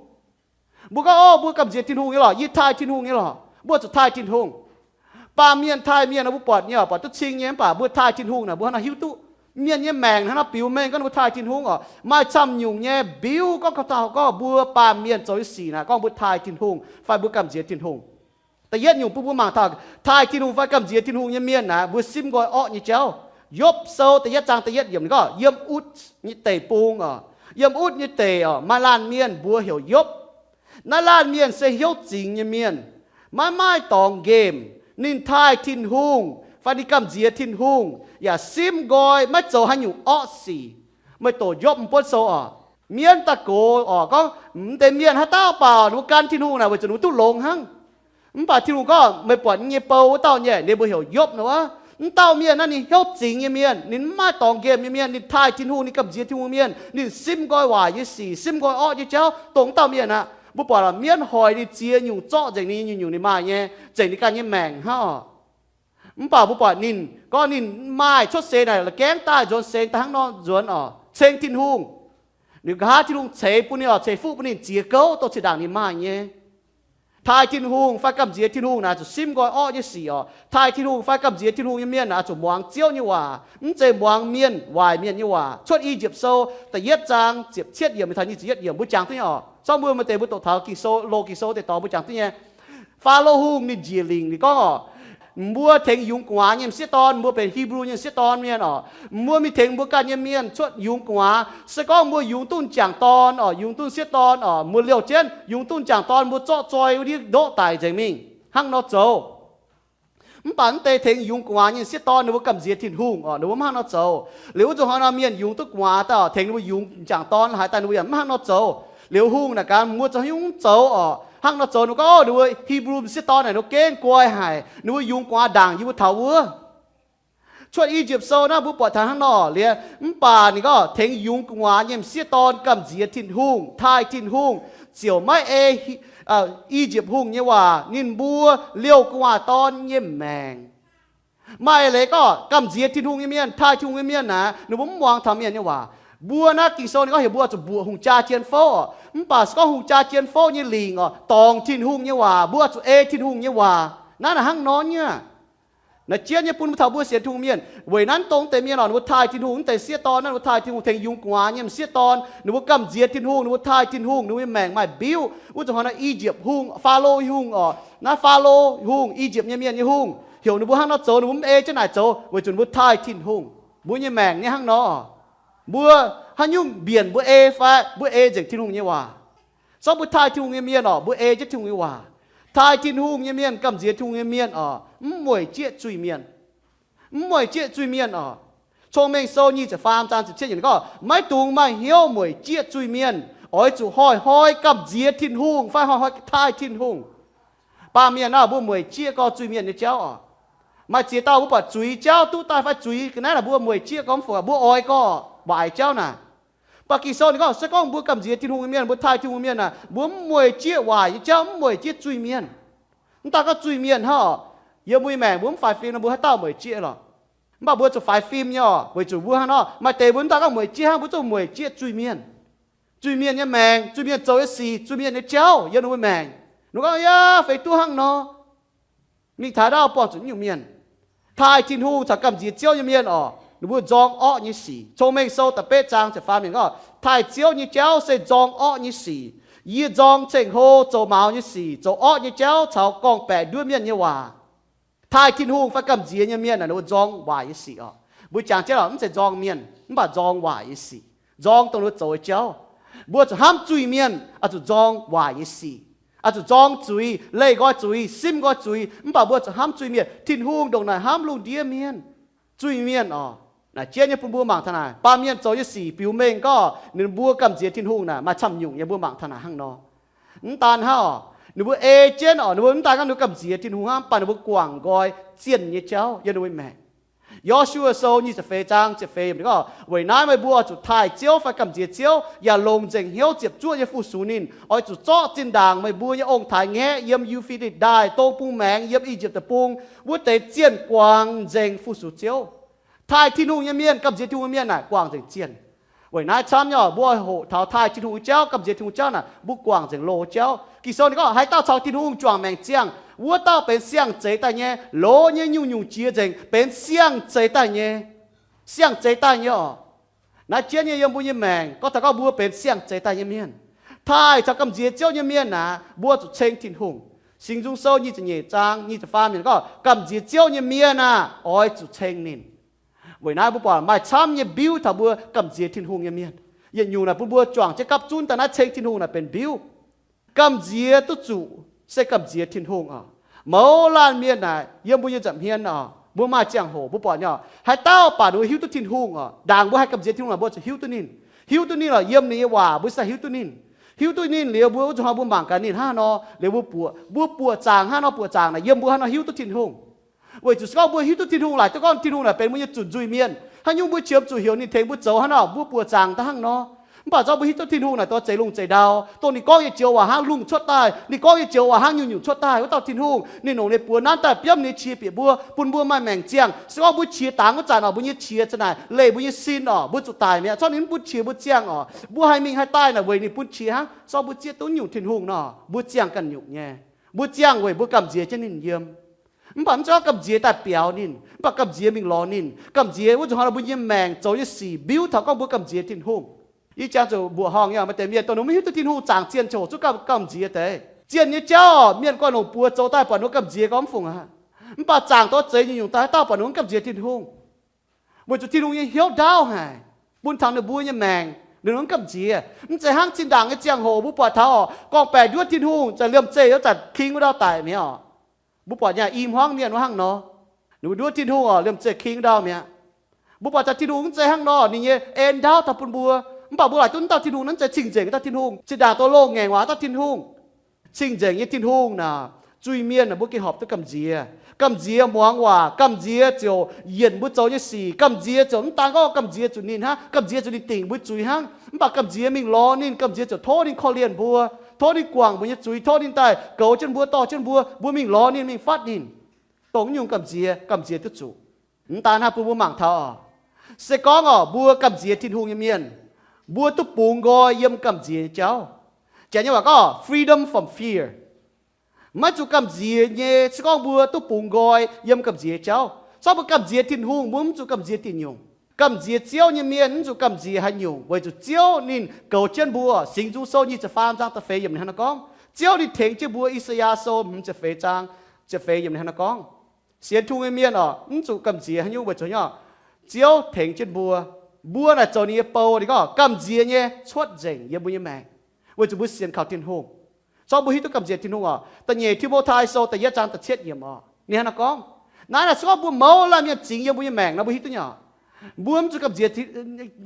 Mbuo gorngv, Ov, mbuo gamh nziex Tin-Hungh nyei lorqc, yie taaih Tin-Hungh nyei lorqc. Mbuo zuqc taaih Tin-Hungh. Baamh mienh taaih mienh nor, mbuo buatc nyei, buatc duqv cing nyei, mv baac mbuo taaih Tin-Hungh naaic, mbuo hnangv nor hiuv duqv mienh nyei maengc hnangv nor biux mengh gorngv mbuo taaih Tin-Hungh oc. Maaih camv nyungc nyei biux gorngv ka'ndau gorngv mbuo baamh mienh zoux nyei sic naaic gorngv mbuo taaih Tin-Hungh fai mbuo gamh nziex Tin-Hungh. Da'yietv nyungc bun mbuo mangc taux taaih Tin-Hungh fai gamh nziex Tin-Hungh nyei mienh naaic, mbuo simv nqoi orqv nyei jauv. Yopv Sou da'yietv zaang da'yietv yiemc ninh gorngv, Yiem utv nyei deic-bung oc, yiem utv nyei deic oc, maaih laanh mienh mbuox heuc Yopv. Naaiv laanh mienh se hnyouv zingx nyei mienh, maiv maaih dorngx nqemh. Ninh taaih Tin-Hungh fai ninh gamh nziex Tin-Hungh yaac simv nqoi maiv zoux haaix nyungc orqv sic. Meih doqc Yopv m'buonv sou oc. Mienv daaih gox oc, gorngv, M'deix mienh haaix dauh baaux ninh mbuo gan Tin-Hungh naaic weic zuqc ninh mbuo duqv longx hnangv. Mv baac Tin-Hungh gorngv, Meih buatc yie nyei bou wuov dauh nyei, ninh mbuo heuc Yopv nor wuov. Wuov dauh mienh naaiv ninh hnyouv zingx nyei mienh, ninh maiv maaih dorngx nqemh nyei mienh, ninh taaih Tin-Hungh, ninh gamh nziex Tin-Hungh mienh, ninh simv nqoi waaic nyei sic, simv nqoi orqv nyei jauv, dongh wuov dauh mienh aqv. Mbuo buatc mienv hoic ninh ziex nyungc, zorqv nzengc ninh nyei nyungc-nyungc ninh maaih nyei, zengc ninh ganh nyei maengc hnangv oc. Mv baac mbuo buatc ninh gorngv ninh maaih cuotv seix naaic la'gaengv daaih nzuonx seix daaih hnangv nor nzuonx oc, ceng Tin-Hungh. Ninh nqa'haav Tin-Hungh ceix bun ninh oc, ceix fuqv bun ninh ziex gouv dongh zinh ndaangc ninh maaih nyei. Taaih Tin-Hungh fai gamh nziex Tin-Hungh naaic zuqc simv nqoi orqv nyei sic oc. Taaih Tin-Hungh fai gamh nziex Tin-Hungh nyei mienh naaic oix zuqc muangx Ziouv nyei waac, mv zeiz muangx mienh waaic mienh nyei waac. Cuotv I^yipv Sou da'yietv zaang ziepc cietv yiemc taux nyic ziepc yietv yiemc mbuo jangx duqv nyei oc. Zorqv mbuo maaih deix mbuo doqc taux Ging-Sou, loz Ging-Sou deix dorngx mbuo jangx duqv nyei. Faalo Hungh ninh njiec lingc ninh gorngv oc, mbuo tengx yungz gu'nguaaz nyei m'sieqv dorn, mbuo benx Hipv^lu nyei m'sieqv dorn mienh oc. Mbuo mingh tengx mbuo ganh nyei mienh cuotv yungz gu'nguaaz. Se gorngv mbuo yungz duqv m'jangc dorn oc, yungz duqv m'sieqv dorn oc, mbuo liouh jienv yungz duqv m'jangc dorn, mbuo zorqv zoi wuov ndiev ndoqv daic nzengc mingh, hnangv nor zoux. Mv baac mv deix tengx yungz gu'nguaaz nyei m'sieqv dorn ninh mbuo gamh nziex Tin-Hungh oc, ninh mbuo mv hnangv nor zoux. Liuz wuov nzunc hnoi nor mienh yungz duqv gu'nguaaz daaih oc, tengx ninh mbuo yungz m'jangc dorn haaix daaih ninh mbuo yaac mv hnangv nor zoux. Liuz hungh naaic gaax mbuo zoux haaix nyungc mv zoux oc, hnangv nor zoux ninh gorngv, o, ninh mbuo Hipv^lu m'sieqv dorn naaic ninh mbuo gengh guai haic, ninh mbuo yungz gu'nguaaz ndaangc yie mbuo taux wuov. Cuotv I^yipv Sou naaiv mbuo buatc taux hnangv nor liuz, mv baac ninh gorngv tengx yungz gu'nguaaz nyei m'sieqv dorn gamh nziex Tin-Hungh, taaih Tin-Hungh, ziouc maiv ei I^yipv Hungh nyei waac, ninh mbuo liouh gu'nguaaz dorn nyei maengc. Maaih leiz gorngv gamh nziex Tin-Hungh nyei mienh, taaih Tin-Hungh nyei mienh naaic, ninh mbuo mv muangx taux mienh nyei waac. Mbuo naaiv Ging-Sou ninh gorngv heuc mbuo zuqc mbuoqc hungh jaa jien fouv oc. Mv baac se gorngv hungh jaa jien fouv nyei lingc oc, dorngc Tin-Hungh nyei waac, mbuo zuqc ei Tin-Hungh nyei waac. Naaiv naaic hnangv nor nyei. Naaiv jienv nyei bun mbuo taux mbuo sienx Tin-Hungh mienh. Weic naaiv dongh deix mienh oc, ninh mbuo taaih Tin-Hungh, mv deix m'sieqv dorn naaiv, ninh mbuo taaih Tin-Hungh, tengx yungz gu'nguaaz nyei m'sieqv dorn, ninh mbuo gamh nziex Tin-Hungh, ninh mbuo taaih Tin-Hungh, ninh mbuo nyei maengc maaih mbiuv. Wuov zuqc hnoi naaiv I^yipv Hungh, Faalo Hungh oc, naaiv Faalo Hungh, I^yipv nyei mienh nyei hungh, heuc ninh mbuo hnangv nor zoux, ninh mbuo mv ei jienv naaic zoux weic zuqc ninh mbuo taaih Tin-Hungh. Mbuo nyei maengc nyei hnangv nor. Mbuo haaix nyungc mbienc mbuo ei fai? Mbuo ei nzengc Tin-Hungh nyei waac. Zorqv mbuo taaih Tin-Hungh nyei mienh oc, mbuo ei jienv Tin-Hungh nyei waac. Taaih Tin-Hungh nyei mienh, gamh nziex Tin-Hungh nyei mienh oc, mv mueic jieqv zuiz-mienh. Mv mueic jieqv zuiz-mienh oc. Cong-Mengh Sou nyic ziepc faam zaang ziepc cietv yiemc gorngv, maiv dungx maaih hnyouv mueic jieqv zuiz-mienh. Oix zuqc hnoi-hnoi gamh nziex Tin-Hungh fai hnoi-hnoi taaih Tin-Hungh. Baamh mienh naaiv mbuo mueic jieqv gorx zuiz-mienh nyei jauv oc. Maaih ziex dauh mbuo buatc zuiz jauv duqv daaih fai zuiz ga'naaiv naaic mbuo mueic jieqv gorx mv fungc, mbuo oix gorx waaic jauv naaic. Mv baac Ging-Sou ninh gorngv se gorngv mbuo gamh nziex Tin-Hungh nyei mienh, mbuo taaih Tin-Hungh mienh naaic, mbuo mv mueic jieqv waaic nyei jauv, mv mueic jieqv zuiz-mienh. Mv daan gorngv zuiz-mienh hnangv oc, yiem mbuo nyei maengc mbuo mv faix fim nor mbuo haaix dauh mueic jieqv lorqc. Mv baac mbuo zuqc faix fim nyei oc, weic zuqc mbuo hnangv nor maaih deix mbuo mv daan gorngv mueic jieqv hnangv, mbuo zuqc mueic jieqv zuiz-mienh. Zuiz-mienh nyei maengc, zuiz-mienh zoux nyei sic, zuiz-mienh nyei jauv yiem ninh mbuo maengc. Ninh gorngv yaac feix duqv hnangv nor. Mingh taux ndaauv buangh zuqc nyungc mienh. Taaih Tin-Hungh caux gamh nziex Ziouv nyei mienh oc, ninh mbuo nzorng orqv nyei sic. Cong-Mengh Sou da'betv zaang ziepc faam yiemc gorngv, taaih Ziouv nyei jauv se nzorng orqv nyei sic. Yie nzorng ceng-hlo zoux maux nyei sic, zoux orqv nyei jauv caux gorngv-baeqc nduov mienh nyei waac. Taaih Tin-Hungh fai gamh nziex nyei mienh naaic ninh mbuo nzorng waaic nyei sic oc. Mbuo jangx jienv oc, mv zeiz nzorng mienh, mv baac nzorng waaic nyei sic. Nzorng dongh ninh mbuo zoux nyei jauv. Mbuo zuqc hnamv zuiz-mienh, oix zuqc nzorng waaic nyei sic. Oix zuqc nzorng zuiz, leih nqoi zuiz, simv nqoi zuiz, mv baac mbuo zuqc hnamv zuiz-mienh. Tin-Hungh ndongc naaic hnamv lungh ndiev mienh. Zuiz-mienh oc, naaic jienv nyei bun mbuo mangc taux naaic, baamh mienh zoux nyei sic biux mengh gorngv ninh mbuo gamh nziex Tin-Hungh naaic maaih camv nyungc nyei, mbuo mangc taux naaic hnangv nor. Mv daan hnangv oc, ninh mbuo ei jienv oc, ninh mbuo mv daan gorngv ninh mbuo gamh nziex Tin-Hungh hnangv, mv baac ninh mbuo guangc nqoi zienh nyei jauv yiem ninh mbuo maengc. Yo^su^waa Sou nyic ziepc feix zaang ziepc feix yiemc gorngv, weic naaiv meih mbuo oix zuqc taaih Ziouv fai gamh nziex Ziouv, yaac longc nzengc hnyouv ziepc zuoqv nyei fu-sux ninh. Oix zuqc zorqv zinh ndaangc meih mbuo nyei ong-taaix-ngaeqv yiem Yu^fe^ditc Ndaaih, dong bung maengx, yiem I^yipv Deic-Bung, wuov deix zienh guangc nzengc fu-sux Ziouv. Taaih Tin-Hungh nyei mienh, gamh nziex Tin-Hungh nyei mienh naaic guangc nzengc zienh. Weic naaiv camv nyei oc, mbuo hoqc taux taaih Tin-Hungh nyei jauv, gamh nziex Tin-Hungh jauv naaic, mbuo guangc nzengc loz jauv. Ging-Sou ninh gorngv, haaix dauh caux Tin-Hungh juangc maengc ziangh, wuov dauh benx siang-zeix daaih nyei, loz nyei nyungc-nyungc jiex nzengc, benx siang-zeix daaih nyei. Siang-zeix daaih nyei oc. Naaiv jienv nyei yiem mbuo nyei maengc, gorngv taux gorngv mbuo benx siang-zeix daaih nyei mienh, taaih caux gamh nziex Ziouv nyei mienh naaic, mbuo zuqc ceng Tin-Hungh. Singx Nzung Sou nyic ziepc nyeic zaang nyic ziepc faam yiemc gorngv, gamh nziex Ziouv nyei mienh aah, oix zuqc ceng ninh. Weic naaiv mbuo buatc maaih camv nyei mbiuv taux mbuo gamh nziex Tin-Hungh nyei mienh. Yietc nyungc naaic bun mbuo juangc jienv gapv zunv daaih naaiv ceng Tin-Hungh naaic benx mbiuv. Gamh nziex duqv zuqc se gamh nziex Tin-Hungh oc. Mouz laanh mienh naaic yiem mbuo nyei nza'hmien oc, mbuo maaih ziangh hoc mbuo buatc nyei oc, haaix dauh baac ninh mbuo hiuv duqv Tin-Hungh oc. Ndaangc mbuo haih gamh nziex Tin-Hungh naaic mbuo zuqc hiuv duqv ninh. Hiuv duqv ninh lorqc, yiem ninh nyei waac mbuo se hiuv duqv ninh. Hiuv duqv ninh liuz mbuo wuov zuqc hnoi mbuo mangc gaax ninh hnangv nor liuz mbuo buoqc, mbuo buoqc zaangc hnangv nor, buoqc zaangc naaic yiem mbuo hnangv nor hiuv duqv Tin-Hungh. Weic zuqc se gorngv mbuo hiuv duqv Tin-Hungh laaic duqv gorngv Tin-Hungh naaic benx mbuo nyei zunc nzuih mienh, haaix nyungc mbuo qiemx zuqc heuc ninh tengx mbuo zoux hnangv nor, mbuo buoqc zaangc daaih hnangv nor. Mv baac zorqv mbuo hiuv duqv Tin-Hungh naaic dongh zeix lungh zeix ndau, dongh ninh gorngv nyei joux waac hnangv lungh cuotv daaih, ninh gorngv nyei joux waac hnangv nyungc-nyungc cuotv daaih. Wuov dauh Tin-Hungh ninh longc ninh buoz nanv daaih biomv ninh nyei qiex bieqc mbuo, bun mbuo maaih maengc ziangh. Se gorngv mbuo qiex dangx wuov zanc oc, mbuo nyei qiex za'naaic leih mbuo nyei sin oc, mbuo zuqc daic mi'aqv. Zorqv ninh mv bun qiex mbuo ziangh oc, mbuo haih mingh haih daaih naaic weic ninh bun qiex hnangv. Zorqv mbuo zieqv duqv nyungc Tin-Hungh nor, mbuo ziangh ganh nyungc nyei. Mbuo ziangh weic mbuo gamh nziex jienv ninh yiem. Mv baac mv zeiz gorngv gamh nziex daaih biaux ninh, mv baac gamh nziex mingh lorz ninh. Gamh nziex wuov nzunc hnoi mbuo nyei maengc zoux nyei sic mbiuv taux gorngv mbuo gamh nziex Tin-Hungh. Yie jangx zuqc mbuoqc horngh nyei, maaih deix mienh dongh ninh mv hiuv duqv Tin-Hungh zaangc zienh ziouc hoqc zuqv gamh nziex deix. Zienh nyei jauv mienh guanh longc buoz zoux daaih buatc ninh mbuo gamh nziex gorngv mv fungc aqv. Mv baac zaangc dongh zeix nyungc-nyungc daaih haaix dauh buatc ninh mbuo gamh nziex Tin-Hungh. Weic zuqc Tin-Hungh nyei hnyouv ndaauv haic, bun taux ninh mbuo nyei maengc ninh mbuo mv gamh nziex. Mv zeiz hnangv zinh ndaangc nyei ziangh hoc mbuo buatc taux oc, gorngv-baeqc nduov Tin-Hungh, zanc liemh zeih wuov zanc king wuov ndau daic mi'aqv oc. Mbuo buatc nyei im hmuangv mienh wuov hnangv nor, ninh mbuo nduov Tin-Hungh oc, liemh zeih king ndau mi'aqv. Mbuo buatc taux Tin-Hungh mv zeiz hnangv nor, ninh nyei en ndaauv taux bun mbuo. Mv baac mbuo laaic duqv mv dauh Tin-Hungh naaiv zeiz cing-nzengc dauh Tin-Hungh, zinh ndaangc dongh loz-ngaengc waac dauh Tin-Hungh. Cing-nzengc nyei Tin-Hungh naaic, zuiz-mienh naaic mbuo gengh horpc duqv gamh nziex. Gamh nziex muangx waac, gamh nziex ziouc yienc mbuo zoux nyei sic. Gamh nziex ziouc mv daan gorngv gamh nziex zuqc ninh hnangv, gamh nziex zuqc ninh dingc mbuo zuiz hnangv. Mv baac gamh nziex mingh lorz ninh, gamh nziex ziouc tov ninh korv-lienh mbuo, tov ninh guangc mbuo nyei zuiz, tov ninh daaih goux jienv mbuo, dorh jienv mbuo, mbuo mingh lorz ninh, mingh fatv ninh. Dongh nyungc gamh nziex, gamh nziex duqv zuqc. Mv daan hnangv, bun mbuo mangc taux oc, se gorngv oc mbuo gamh nziex Tin-Hungh nyei mienh, mbuo duqv bungx nqoi yiem gamh nziex nyei jauv. Janx nyei waac gorngv freedom from fear. Maiv zuqc gamh nziex nyei se gorngv mbuo duqv bungx nqoi yiem gamh nziex nyei jauv. Zorqv mbuo gamh nziex Tin-Hungh, mbuo mv zuqc gamh nziex diuc nyungc. Gamh nziex Ziouv nyei mienh mv zuqc gamh nziex haaix nyungc, weic zuqc Ziouv ninh goux jienv mbuo. Singx Nzung Sou nyic ziepc faam zaang da'feix yiemc ninh hnangv naaiv gorngv, Ziouv ninh tengx jienv mbuo. I^saa^yaa Sou hmz ziepc feix zaang ziepc feix yiemc ninh hnangv naaiv gorngv, sienx Tin-Hungh nyei mienh oc, mv zuqc gamh nziex haaix nyungc, weic zuqc nyei oc, Ziouv tengx jienv mbuo. Mbuo naaic zoux ninh nyei bou. Ninh gorngv gamh nziex nyei cuotv nzengc yiem mbuo nyei maengc, weic zuqc mbuo sienx kaux Tin-Hungh. Zorqv mbuo hiuv duqv gamh nziex Tin-Hungh oc. Da'nyeic Ti^mo^tai Sou da'yietv zaang da'cietv yiemc oc, ninh hnangv naaiv gorngv, naaiv naaic se gorngv mbuo mouz laanh mienh zingx yiem mbuo nyei maengc nor, mbuo hiuv duqv nyei oc, mbuo mv zuqc gamh nziex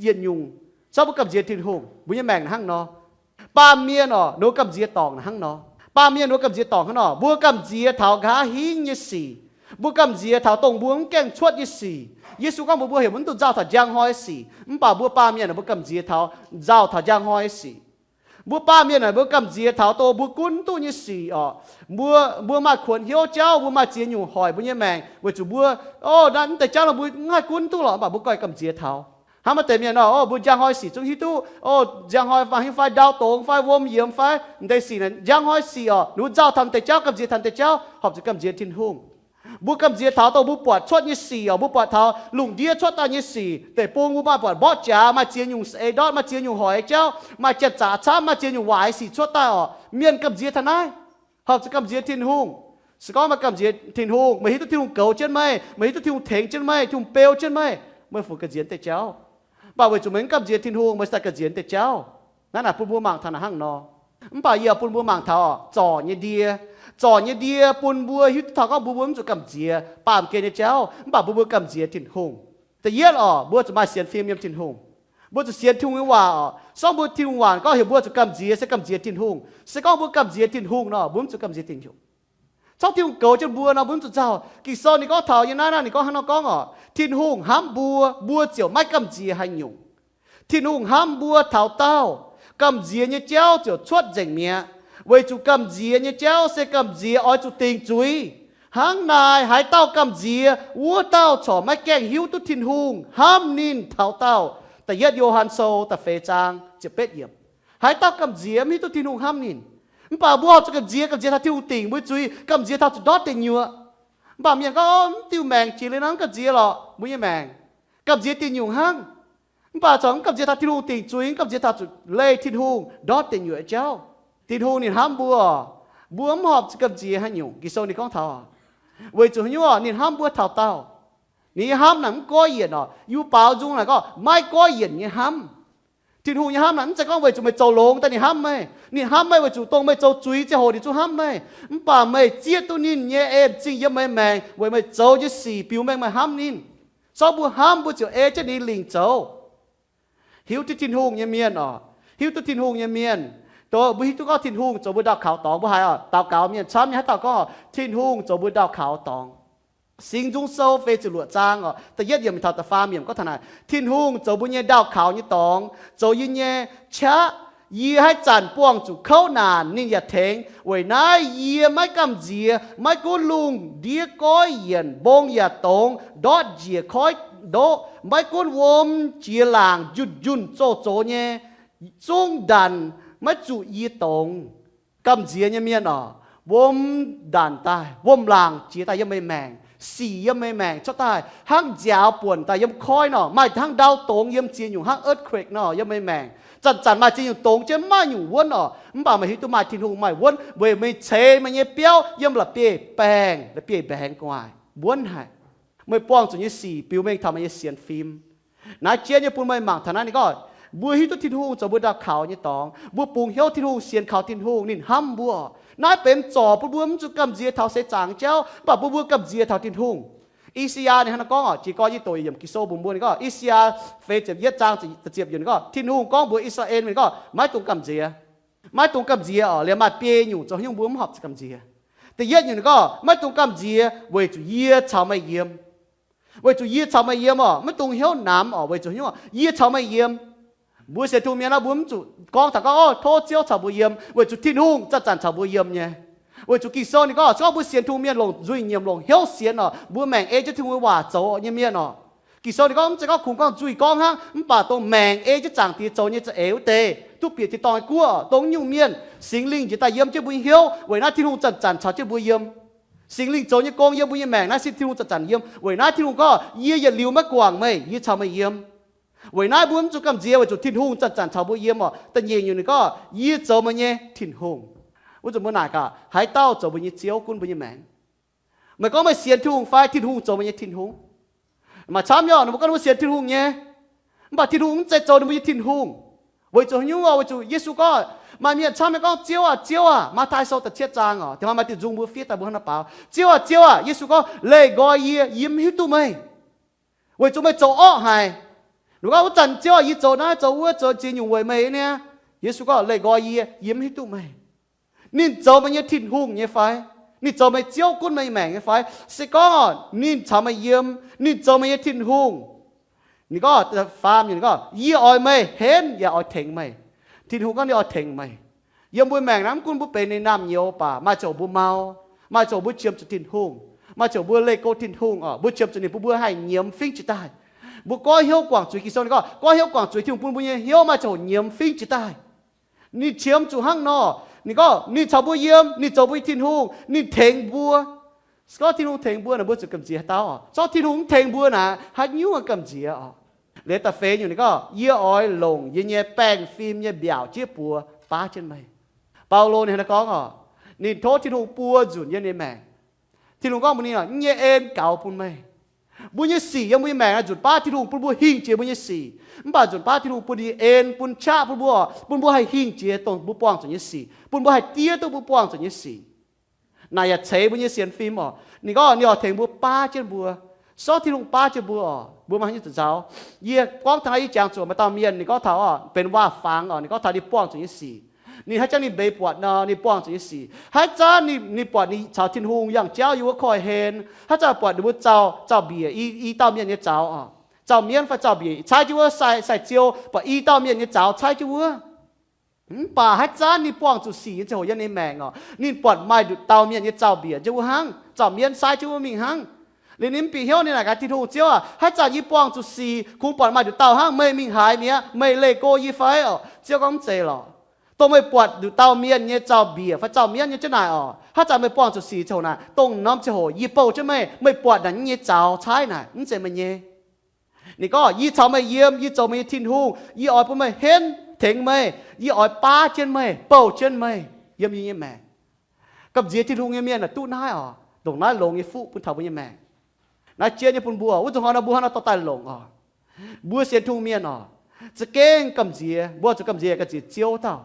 yietc nyungc. Zorqv mbuo gamh nziex Tin-Hungh, mbuo nyei maengc naaic hnangv nor. Baamh mienh oc, ninh mbuo gamh nziex dorngc naaic hnangv nor. Baamh mienh ninh mbuo gamh nziex dorngc hnangv nor. Mbuo gamh nziex taux nqa'haav hingv nyei sic. Mbuo gamh nziex taux dongh mbuo mv gaengh cuotv nyei sic. Yesu gorngv mbuo, mbuo heuc mbuo mv dungx nzauh taux njang hnoi sic, mv baac mbuo baamh mienh mbuo gamh nziex taux, nzauh taux njang hnoi sic. Mbuo baamh mienh naaic mbuo gamh nziex taux dongh mbuo gunv duqv nyei sic oc. Mbuo, mbuo maaih kuonx hnyouv jauv, mbuo maaih ziex nyungc hoic mbuo nyei maengc weic zuqc mbuo, o, naaiv deix jauv nor mbuo mv haih gunv duqv lorqc, mv baac mbuo goiv gamh nziex taux. Hnangv maaih deix mienh nor, o, mbuo njang hnoi sic zungv hiuv duqv, o, njang hnoi fai hingv fai ndau dongz fai wuom yiemx fai m'deix sic naaic, njang hnoi sic oc, ninh mbuo nzauh taux m'deix jauv, gamh nziex taux m'deix jauv, horpc zuqc gamh nziex Tin-Hungh. Mbuo gamh nziex taux dongh mbuo buatc cuotv nyei sic oc, mbuo buatc taux lungh ndiev cuotv daaih nyei sic. Deic-bung mbuo maaih buatc mborqv jaax, maaih ziex nyungc saeng-ndortv, maaih ziex nyungc hoic jauv, maaih janx-zaqc camv, maaih ziex nyungc waaic sic cuotv daaih oc. Mienh gamh nziex taux naaiv, horpc zuqc gamh nziex Tin-Hungh. Se gorngv meih gamh nziex Tin-Hungh, meih hiuv duqv Tin-Hungh goux jienv meih, meih hiuv duqv Tin-Hungh tengx jienv meih, Tin-Hungh beu jienv meih, meih fu gamh nziex deix jauv. Mv baac weic zuqc meih mv gamh nziex Tin-Hungh, meih cingx gamh nziex deix jauv. Naaiv naaic bun mbuo mangc taux naaic hnangv nor. Mv baac yie bun mbuo mangc taux oc, zorc nyei ndie. Zorc nyei ndie bun mbuo hiuv duqv taux gorngv mbuo, mbuo mv zuqc gamh nziex baamh gen nyei jauv, mv baac mbuo, mbuo gamh nziex Tin-Hungh. Da'yietv oc, mbuo zuqc maaih sienx fim yiem Tin-Hungh. Mbuo zuqc sienx Tin-Hungh nyei waac oc. Se gorngv mbuo Tin-Hungh waac gorngv heuc mbuo zuqc gamh nziex se gamh nziex Tin-Hungh. Se gorngv mbuo gamh nziex Tin-Hungh nor, mbuo mv zuqc gamh nziex diuc nyungc. Zorqv Tin-Hungh goux jienv mbuo nor, mbuo mv zuqc nzauh. Ging-Sou ninh gorngv taux nyei naaiv, naaiv ninh gorngv hnangv nor gorngv oc, Tin-Hungh hnamv mbuo, mbuo ziouc maiv gamh nziex haaix nyungc. Tin-Hungh hnamv mbuo taux daauh, gamh nziex nyei jauv ziouc cuotv nzengc mi'aqv. Weic zuqc gamh nziex nyei jauv se gamh nziex oix zuqc dingc zuiz. Hnangv naaic, haaix dauh gamh nziex, wuov dauh corc maiv gaengh hiuv duqv Tin-Hungh hnamv ninh taux daauh. Da'yietv Yo^han Sou da'feix zaang ziepc betv yiemc. Haaix dauh gamh nziex mv hiuv duqv Tin-Hungh hnamv ninh. Mv baac mbuo horpc zuqc gamh nziex, gamh nziex taux Tin-Hungh dingc mbuo zuiz, gamh nziex taux zuqc ndortv deic nyuoqc. Mv baac mienh gorngv, o, mv diuh maengc jiex liuz nor mv gamh nziex lorqc, mbuo nyei maengc gamh nziex diuh nyungc hnangv. Mv baac corc mv gamh nziex taux Tin-Hungh dingc zuiz, mv gamh nziex taux zuqc leih Tin-Hungh ndortv deic nyuoqc nyei jauv. Tin-Hungh ninh hnamv mbuo, mbuo mv horpc zuqc gamh nziex haaix nyungc. Ging-Sou ninh gorngv taux, weic zuqc haaix nyungc oc, ninh hnamv mbuo taux daauh. Ninh nyei hnamv naaic mv goiv yienc oc. Yie baaux nzung naaic gorngv maiv goiv yienc nyei hnamv. Tin-Hungh nyei hnamv naaic mv zeiz gorngv weic zuqc meih zoux longx daaih ninh hnamv meih. Ninh hnamv meih weic zuqc dongh meih zoux zuiz ziangh hoc ninh zungv hnamv meih. Mv baac meih zieqv duqv ninh nyei en zingh yiem meih maengc weic meih zoux nyei sic biux mengh meih hnamv ninh. Zorqv mbuo hnamv, mbuo ziouc ei jienv ninh lingc zoux. Hiuv duqv Tin-Hungh nyei mienh oc, hiuv duqv Tin-Hungh nyei mienh, dongh mbuo hiuv duqv gorngv Tin-Hungh zoux mbuo ndau-kaux dorngx. Mbuo haiz oc, daux gaux mienh camv nyei haaix dauh gorngv oc, Tin-Hungh zoux mbuo ndau-kaux dorngx. Singx Nzung Sou feix ziepc luoqc zaang oc, da'yietv yiemc taux da'faam yiemc gorngv taux naaic, Tin-Hungh zoux mbuo nyei ndaauh kaux nyei dorngx, zoux yie nyei qaqv. Yie haaix zanc buangh zuqc kouv naanc, ninh yaac tengx. Weic naaiv yie maiv gamh nziex. Maiv gunv lungh ndiev goiv yienc, mbong yaac dongz, ndortv njiec koiv ndoqv, maiv gunv wuom jiex laangc njunh njunh zoux zoux nyei, zungv ndanc maiv zuqc yie dongz. Gamh nziex nyei mienh oc, wuom ndanc daaih, wuom-laangc jiex daaih yiem meih maengc, sic yiem meih maengc cuotv daaih, hnangv nziaaux buonc daaih yiem koiv nor, maaih hnangv ndau dongz yiem ziex nyungc, hnangv earthquake nor yiem meih maengc. Zanc-zanc maaih ziex nyungc dongz jienv maaih nyungc wuonv oc, mv baac meih hiuv duqv maaih Tin-Hungh maaih wuonv weic meih ceix meih nyei biauv yiem la'bieiv-baengh, la'bieiv-mbaengx gu'nguaaic wuonv haic. Meih buangh zuqc nyei sic biux mengh taux meih nyei sienx fim. Naaiv jien nyei bun meih mangc taux naaiv ninh gorngv, mbuo hiuv duqv Tin-Hungh zoux mbuo ndaauh kaux nyei dorngx, mbuo bungx hnyouv Tin-Hungh, sienx kaux Tin-Hungh, ninh hnamv mbuo. Naaiv benx zorc bun mbuo mv zuqc gamh nziex taux seix zaangc jauv, mv baac bun mbuo gamh nziex taux Tin-Hungh. I^saa^yaa ninh hnangv naaiv gorngv oc, jiez gorn yie doqc yiemc Ging-Sou bun mbuo, ninh gorngv, I^saa^yaa feix ziepc yietv zaang ziepc yiemc, ninh gorngv, Tin-Hungh gorngv mbuox I^saa^laa^en, ninh gorngv, maiv dungx gamh nziex. Maiv dungx gamh nziex oc. Liuz maaih biei nyungc zoux haaix nyungc mbuo mv horpc zuqc gamh nziex. Da'yietv nyungc ninh gorngv, maiv dungx gamh nziex weic zuqc yie caux meih yiem. Weic zuqc yie caux meih yiem oc. Maiv dungx hnyouv namx oc, weic zuqc hnyouv yie caux meih yiem. Mbuo sienx Tin-Hungh mienh nor, mbuo mv zuqc gorngv taux gorngv, o, tov Ziouv caux mbuo yiem, weic zuqc Tin-Hungh zanc-zanc caux mbuo yiem nyei. Weic zuqc Ging-Sou ninh gorngv, se gorngv mbuo sienx Tin-Hungh mienh longc nzuih nyiemc, longc hnyouv sienx oc, mbuo maengc ei jienv Tin-Hungh nyei waac zoux nyei mienh oc. Ging-Sou ninh gorngv, mv zeiz gorngv kungx gorngv nzuih gorngv hnangv, mv baac dongh maengc ei jienv Zaangc Diex zoux nyei za'eix wuov deix, duqv bieqc tin-dorngh nyei guoqv, dongh nyungc mienh, Singx Lingh njiec daaih yiem jienv mbuo nyei hnyouv. Weic naaiv Tin-Hungh zanc-zanc caux jienv mbuo yiem. Singx Lingh zoux nyei gong yiem mbuo nyei maengc naaiv, Tin-Hungh zanc-zanc yiem. Weic naaiv Tin-Hungh gorngv, yie yietc liuz maiv guangc meih, yie caux meih yiem. Weic naaiv mbuo mv zuqc gamh nziex, weic zuqc Tin-Hungh zanc-zanc caux mbuo yiem oc. Da'nyeic nyungc ninh gorngv, yie zoux meih nyei Tin-Hungh. Wuov zanc mbuo naaic gaax, haaix dauh zoux mbuo nyei Ziouv gunv mbuo nyei maengc? Meih gorngv meih sienx Tin-Hungh fai? Tin-Hungh zoux meih nyei Tin-Hungh. Maaih camv nyei oc, ninh mbuo gorngv ninh mbuo sienx Tin-Hungh nyei, mv baac Tin-Hungh mv zeiz zoux ninh mbuo nyei Tin-Hungh. Weic zuqc haaix nyungc oc? Weic zuqc Yesu gorngv, maaih mienh camv nyei gorngv, Ziouv aah! Ziouv aah! Matv^tai Sou da'cietv zaang oc, da'faanh maaih diuh nzung mbuo fiev daaih mbuo hnangv naaiv baaux, Ziouv aah! Ziouv aah! Yesu gorngv, leih nqoi yie, yie mv hiuv duqv meih, weic zuqc meih zoux orqv haic. Ninh gorngv, wuov zanc Ziouv aah! Yie zoux naaiv zoux wuov, zoux ziex nyungc weic meih niaa. Yesu gorngv, leih nqoi yie, yie mv hiuv duqv meih. Ninh zoux meih nyei Tin-Hungh nyei fai? Ninh zoux meih Ziouv gunv meih maengc nyei fai? Se gorngv ninh caux meih yiem, ninh zoux meih nyei Tin-Hungh. Ninh gorngv, faam nyungc ninh gorngv, yie oix meih henv yaac oix tengx meih. Tin-Hungh gorngv ninh oix tengx meih. Yiem mbuo maengc naaiv, mv gunv mbuo benx ninh naamh nyouz baac, maaih ziangh hoc mbuo mau, maaih ziangh hoc mbuo qiemx zuqc Tin-Hungh, maaih ziangh hoc mbuo leih go Tin-Hungh oc, mbuo qiemx zuqc ninh bun mbuo haih nyiemz fingv jiex daaih. Mbuo goiv hnyouv guangc zuiz. Ging-Sou ninh gorngv, goiv hnyouv guangc zuiz, Tin-Hungh bun mbuo nyei hnyouv maaih ziangh hoc nyiemz fingv jiex daaih. Ninh qiemx zuqc hnangv nor. Ninh gorngv ninh caux mbuo yiem, ninh zoux mbuo nyei Tin-Hungh, ninh tengx mbuo. Se gorngv Tin-Hungh tengx mbuo naaic, mbuo zuqc gamh nziex haaix dauh oc? Se gorngv Tin-Hungh mv tengx mbuo naaic, haaix nyungc gamh nziex oc? Liuz da'feix nyungc ninh gorngv, yie oix longc yie nyei baengh fim nyei mbiaauc jieqv buoz baav jienv meih. Baulo ninh hnangv naaiv gorngv oc, ninh tov Tin-Hungh buo nzunc yiem ninh maengc. Tin-Hungh gorngv mbuox ninh, yie nyei en gaux bun meih. Mbuo nyei sic yiem mbuo nyei maengc naaiv nzunc baav Tin-Hungh bun mbuo hingh jiex mbuo nyei sic. Mv baac nzunc baav Tin-Hungh bun ninh en, bun qaqv bun mbuo, bun mbuo haih hingh jiex dongh mbuo buangh zuqc nyei sic, bun mbuo haih diev duqv mbuo buangh zuqc nyei sic. Naaic yaac ceix mbuo nyei sienx fim oc. Ninh gorngv ninh oix tengx mbuo baav jienv mbuo. Sortv Tin-Hungh baav jienv mbuo oc, mbuo maaih haaix nyungc zuqc nzauh? Yie gorngv taux naaiv, yie jangx zuqc maaih dauh mienh, ninh gorngv taux oc, benx waac-fangx oc, ninh gorngv taux ninh buangh zuqc nyei sic. Ninh haaix jangx ninh mbeix buatc nor, ninh buangh zuqc nyei sic. Haaix zanc ninh, ninh buatc ninh caux Tin-Hungh yangh jauv yiem wuov koiv-hlen, haaix zanc buatc ninh mbuo zaux, zaux mbiec i, i dauh mienh nyei zaux oc, zaux mienv fai zaux mbiec, caaiv jienv wuov sai, sai-ziou, buatc i dauh mienh nyei zaux caaiv jienv wuov. Mv baac haaix zanc ninh buangh zuqc sic nyei ziangh hoc yiem ninh maengc oc, ninh buatc maaih nduqc dauh mienh nyei zaux mbiec jienv wuov hnangv, zaux mienv sai jienv wuov mingh hnangv. Liuz ninh mv bieqc hnyouv, ninh naaic gaax Tin-Hungh, Ziouv aah, haaix zanc yie buangh zuqc sic, kungx buatc maaih nduqc dauh hnangv, meih mingh haaix mi'aqv? Meih leih go yie fai? Oc, Ziouv gorngv, mv zeiz lorqc. Dongh meih buatc nduqc dauh mienh nyei zaux mbiec fai zaux mienv nyei jienv naaic oc, haaix zanc meih buangh zuqc sic ziangh hoc naaic, dongh norm ziangh hoc yie bouh jienv meih, meih buatc naaic nyei zaux caaiv naaic, mv zeiz meih nyei. Ninh gorngv, yie caux meih yiem, yie zoux meih nyei Tin-Hungh, yie oix bun meih henv, tengx meih, yie oix baav jienv meih, bouh jienv meih yiem yie nyei maengc. Gamh nziex Tin-Hungh nyei mienh aah, duqv naaiv oc, ndongc naaiv longx nyei fuqv bun taux mbuo nyei maengc. Naaiv jien nyei bun mbuo, wuov zuqc hnoi nor mbuo hnangv nor dorh daaih longc oc. Mbuo sienx Tin-Hungh mienh oc, za'gengh gamh nziex, mbuo zuqc gamh nziex ga'nziex Ziouv dauh.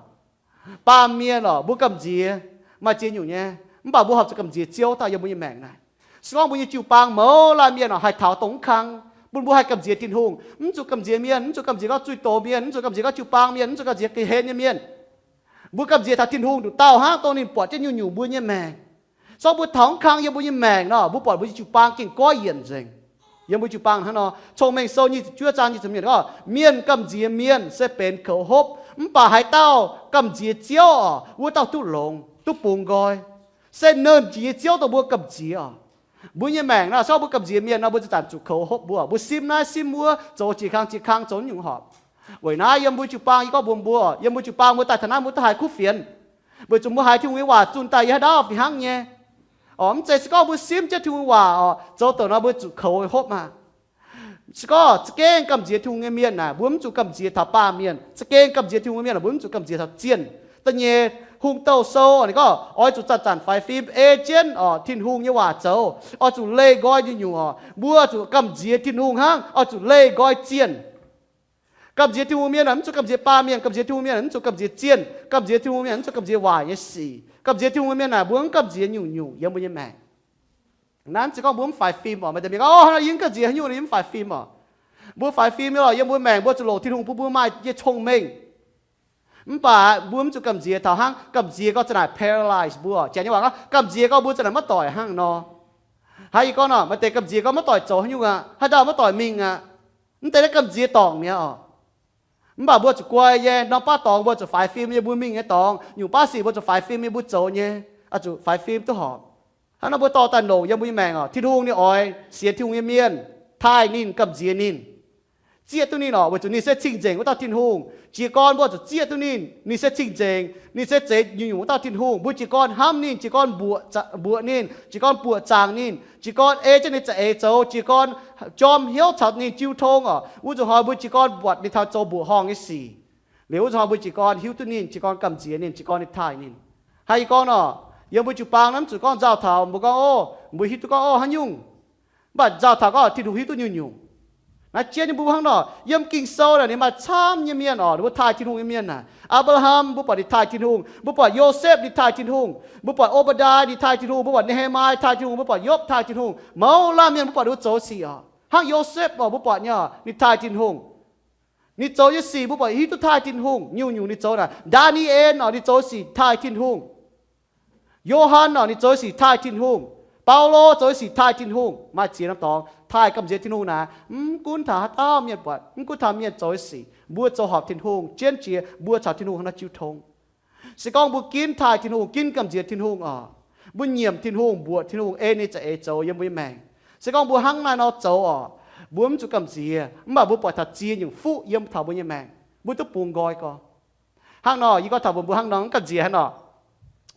Baamh mienh oc, mbuo gamh nziex maaih ziex nyungc nyei, mv baac mbuo horpc zuqc gamh nziex Ziouv dauh yiem mbuo nyei maengc naaic. Se gorngv mbuo nyei jiu-baang mouz laanh mienh oc, haih taux dongh mv kang, bun mbuo haih gamh nziex Tin-Hungh, mv zuqc gamh nziex mienh, mv zuqc gamh nziex gorngv zuiz-doz mienh, mv zuqc gamh nziex gorngv jiu-baang mienh, mv zuqc gamh nziex ga'hlen nyei mienh. Mbuo gamh nziex taux Tin-Hungh nduqc dauh hnangv, dongh ninh buatc jienv nyungc-nyungc mbuo nyei maengc. Se Zorqv mbuo taux mv kang yiem mbuo nyei maengc nor, mbuo buatc mbuo nyei jiu-baang gengh goiv yienc nzengc. Yiem mbuo jiu-baang hnangv nor, Cong-Mengh Sou nyic ziepc juov zaang nyic ziepc hmz gorngv, mienh gamh nziex mienh se benx koux hopv, mv baac haaix dauh gamh nziex Ziouv oc, wuov dauh duqv longx, duqv bungx nqoi. Se Nernh Jiex nyei Ziouv dongh mbuo gamh nziex oc. Mbuo nyei maengc nor, se gorngv mbuo gamh nziex mienh nor, mbuo zanc-zanc zuqc koux hopv mbuo, mbuo simv naaiv simv wuov, zoux jiex kang jiex kang, zoux nyungc horpc. Weic naaiv yiem mbuo jiu-baang, yie gorngv mbuox mbuo, yiem mbuo jiu-baang mbuo daaih taux naaiv mbuo duqv haaix kuv fienx. Weic zuqc mbuo haiz Tin-Hungh nyei waac zunh daaih yiem haaix ndau fih hnangv nyei. Oc, mv zeiz se gorngv mbuo simv jienv Tin-Hungh nyei waac oc, zoux douc nor mbuo zuqc koux hopv maah. Se gorngv za'gengh gamh nziex Tin-Hungh nyei mienh naaic, mbuo mv zuqc gamh nziex taux baamh mienh. Za'gengh gamh nziex Tin-Hungh nyei mienh, mbuo mv zuqc gamh nziex taux zienh. Da'nyeic, Hungh Douh Sou ninh gorngv oix zuqc zanc-zanc faix fim ei jienv oc Tin-Hungh nyei waac zoux. Oix zuqc leih nqoi nyungc-nyungc oc. Mbuo zuqc gamh nziex Tin-Hungh hnangv, oix zuqc leih nqoi zienh. Gamh nziex Tin-Hungh mienh aah, mv zuqc gamh nziex baamh mienh. Gamh nziex Tin-Hungh mienh mv zuqc gamh nziex zienh. Gamh nziex Tin-Hungh mienh mv zuqc gamh nziex waaic nyei sic. Gamh nziex Tin-Hungh mienh naaic, mbuo mv gamh nziex nyungc-nyungc yiem mbuo nyei maengc. Naaiv mv zeiz gorngv mbuo mv faix fim oc. Maaih deix mienh gorngv, Ov, yie mv gamh nziex haaix nyungc, yie mv faix fim oc. Mbuo faix fim nyei lorqc, yiem mbuo maengc mbuo zuqc longc Tin-Hungh bun mbuo maaih nyei cong-mengh. Mv baac mbuo mv zuqc gamh nziex taux hnangv. Gamh nziex gorngv za'naaic paralyze mbuo. Janx nyei waac gorngv gamh nziex gorngv mbuo za'naaic maiv doic hnangv nor. Hnangv yie gorngv nor, maaih deix gamh nziex gorngv maiv doic zoux haaix nyungc aqv, haaix dauh maiv doic mingh aqv. Mv deix naaiv gamh nziex dorngc mi'aqv oc. Mv baac mbuo zuqc guai nyei, norm baav dorngx mbuo zuqc faix fim nyei, mbuo mingh nyei dorngx, nyungc baav sic mbuo zuqc faix fim nyei, mbuo zoux nyei, oix zuqc faix fim duqv horpc. Hnangv nor mbuo dorh daaih longc yiem mbuo nyei maengc oc. Tin-Hungh ninh oix sienx Tin-Hungh nyei mienh taaih ninh, gamh nziex ninh, zieqv duqv ninh oc, weic zuqc ninh se cing-nzengc wuov dauh Tin-Hungh. Jiez gorn mbuo zuqc zieqv duqv ninh. Ninh se cing-nzengc, ninh se zeiz nyungc-nyungc wuov dauh Tin-Hungh. Mbuo jiez gorn hnamv ninh, jiez gorn mbuoqc za-, mbuoqc ninh, jiez gorn buoqc zaangc ninh, jiez gorn ei jienv ninh za'eix zoux, jiez gorn jorm hnyouv caux ninh jiu tong oc. Wuov nzunc hnoi mbuo jiez gorn buatc ninh taux zoux mbuoqc horngh nyei sic. Liuz wuov nzunc hnoi mbuo jiez gorn hiuv duqv ninh, jiez gorn gamh nziex ninh, jiez gorn ninh taaih ninh. Hnangv yie gorngv nor, yiem mbuo jiu-baang naaiv mv zuqc gorngv nzauh taux mbuo gorngv, Ov, mbuo hiuv duqv gorngv, ov, haaix nyungc. Mv baac nzauh taux gorngv Tin-Hungh hiuv duqv nyungc-nyungc. Naaiv jienv nyei mbuo hnangv nor, yiem Ging-Sou naaic ninh maaih camv nyei mienh oc, ninh mbuo taaih Tin-Hungh nyei mienh naaic. Apc^laa^ham, mbuo buatc ninh taaih Tin-Hungh. Mbuo buatc Yosepv ninh taaih Tin-Hungh. Mbuo buatc O^mba^ndaa ninh taaih Tin-Hungh. Mbuo buatc Ne^hee^mai taaih Tin-Hungh. Mbuo buatc Yopv taaih Tin-Hungh. Mouz laanh mienh mbuo buatc ninh mbuo zoux sic oc. Hnangv Yosepv oc, mbuo buatc nyei oc, ninh taaih Tin-Hungh. Ninh zoux nyei sic mbuo buatc hiuv duqv taaih Tin-Hungh. Nyungc-nyungc ninh zoux naaic, Ndaa^ni^en oc, ninh zoux sic taaih Tin-Hungh. Yo^han oc, ninh zoux sic taaih Tin-Hungh. Baulo zoux sic taaih Tin-Hungh. Maaih ziex norm dorngx taaih gamh nziex Tin-Hungh naaic, mv gunv taux haaix dauh mienh buatc, mv gunv taux mienh zoux sic, mbuo zoux horpc Tin-Hungh, jienv jiex mbuo caux Tin-Hungh hnangv naaiv jiu tong. Se gorngv mbuo ginv taaih Tin-Hungh, ginv gamh nziex Tin-Hungh oc, mbuo nyiemc Tin-Hungh, mbuoqc Tin-Hungh ei ninh za'eix zoux yiem mbuo nyei maengc. Se gorngv mbuo hnangv naaiv nor zoux oc, mbuo mv zuqc gamh nziex, mv baac mbuo buatc taux ziex nyungc fuqv yiem taux mbuo nyei maengc, mbuo duqv bungx nqoi gorx. Hnangv nor, yie gorngv taux mbuo, mbuo hnangv nor mv gamh nziex hnangv nor.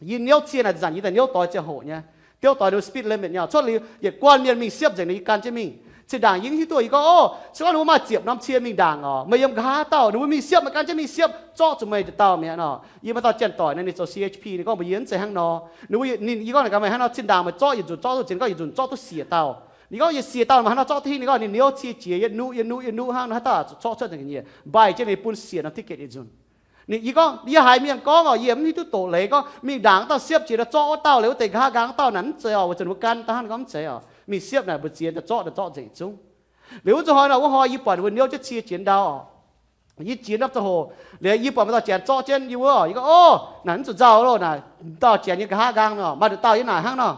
Yie niouv cie naaic, zanc yie daaih niouv doix ziangh hoc nyei. Diouv doix ninh mbuo speed limit nyei, cuotv liuz yietc guanh mienh mingh siepv nzengc, ninh yie gan jienv mingh. Zinh ndaangc yie hiuv duqv yie gorngv, Ov, se gorngv ninh mbuo maaih ziepc norm cie mingh ndaangc oc, meih yiem nqa'haav dauh, ninh mbuo mingh siepv, meih gan jienv mingh siepv, zorqv zuqc meih dauh dauh mi'aqv nor. Yie maaih dauh janx-doic naaic, ninh zoux C H P, ninh gorngv mbuox yie mv zeiz hnangv nor. Ninh mbuo, ninh, yie gorngv naaic gaax meih, hnangv nor zinh ndaangc meih zorqv yietc nzunc zorqv duqv, zinh gorngv yietc nzunc zorqv duqv siec dauh. Ninh gorngv yietc siec dauh, meih hnangv nor zorqv duqv hingv. Ninh gorngv ninh niouv cie jiex, yie nuqv, yie nuqv, yie nuqv hnangv nor, haaix dauh zuqc zorqv cuotv nzengc nyieqc, mbaih jienv ninh bun siec norm ticket yietc nzunc. Ninh, yie gorngv yie haiz mienh gorngv oc, yie mv hiuv duqv doqc leiz gorngv mingh ndaangc dauh siepv jiex nor zorqv wuov dauh, liuz wuov deix nqa'haav nqaang dauh naaic mv zeiz oc, weic zuqc ninh mbuo gan daaih hnangv, ninh gorngv mv zeiz oc. Mingh siepv naaic mbu'ziex daaih zorqv, daaih zorqv nzengc zungv. Liuz wuov nzunc hnoi naaic, wuov hnoi yie buatc ninh mbuo niouv jienv cie jiex ndau oc. Yie jiex norm ziangh hoc, liuz yie buatc maaih dauh janx zorqv jienv yie wuov, yie gorngv, Ov, naaic mv zuqc nzauh loh naaic, dauh janx nyei nqa'haav nqaang nor, maaih nduqc dauh yie naaic hnangv nor.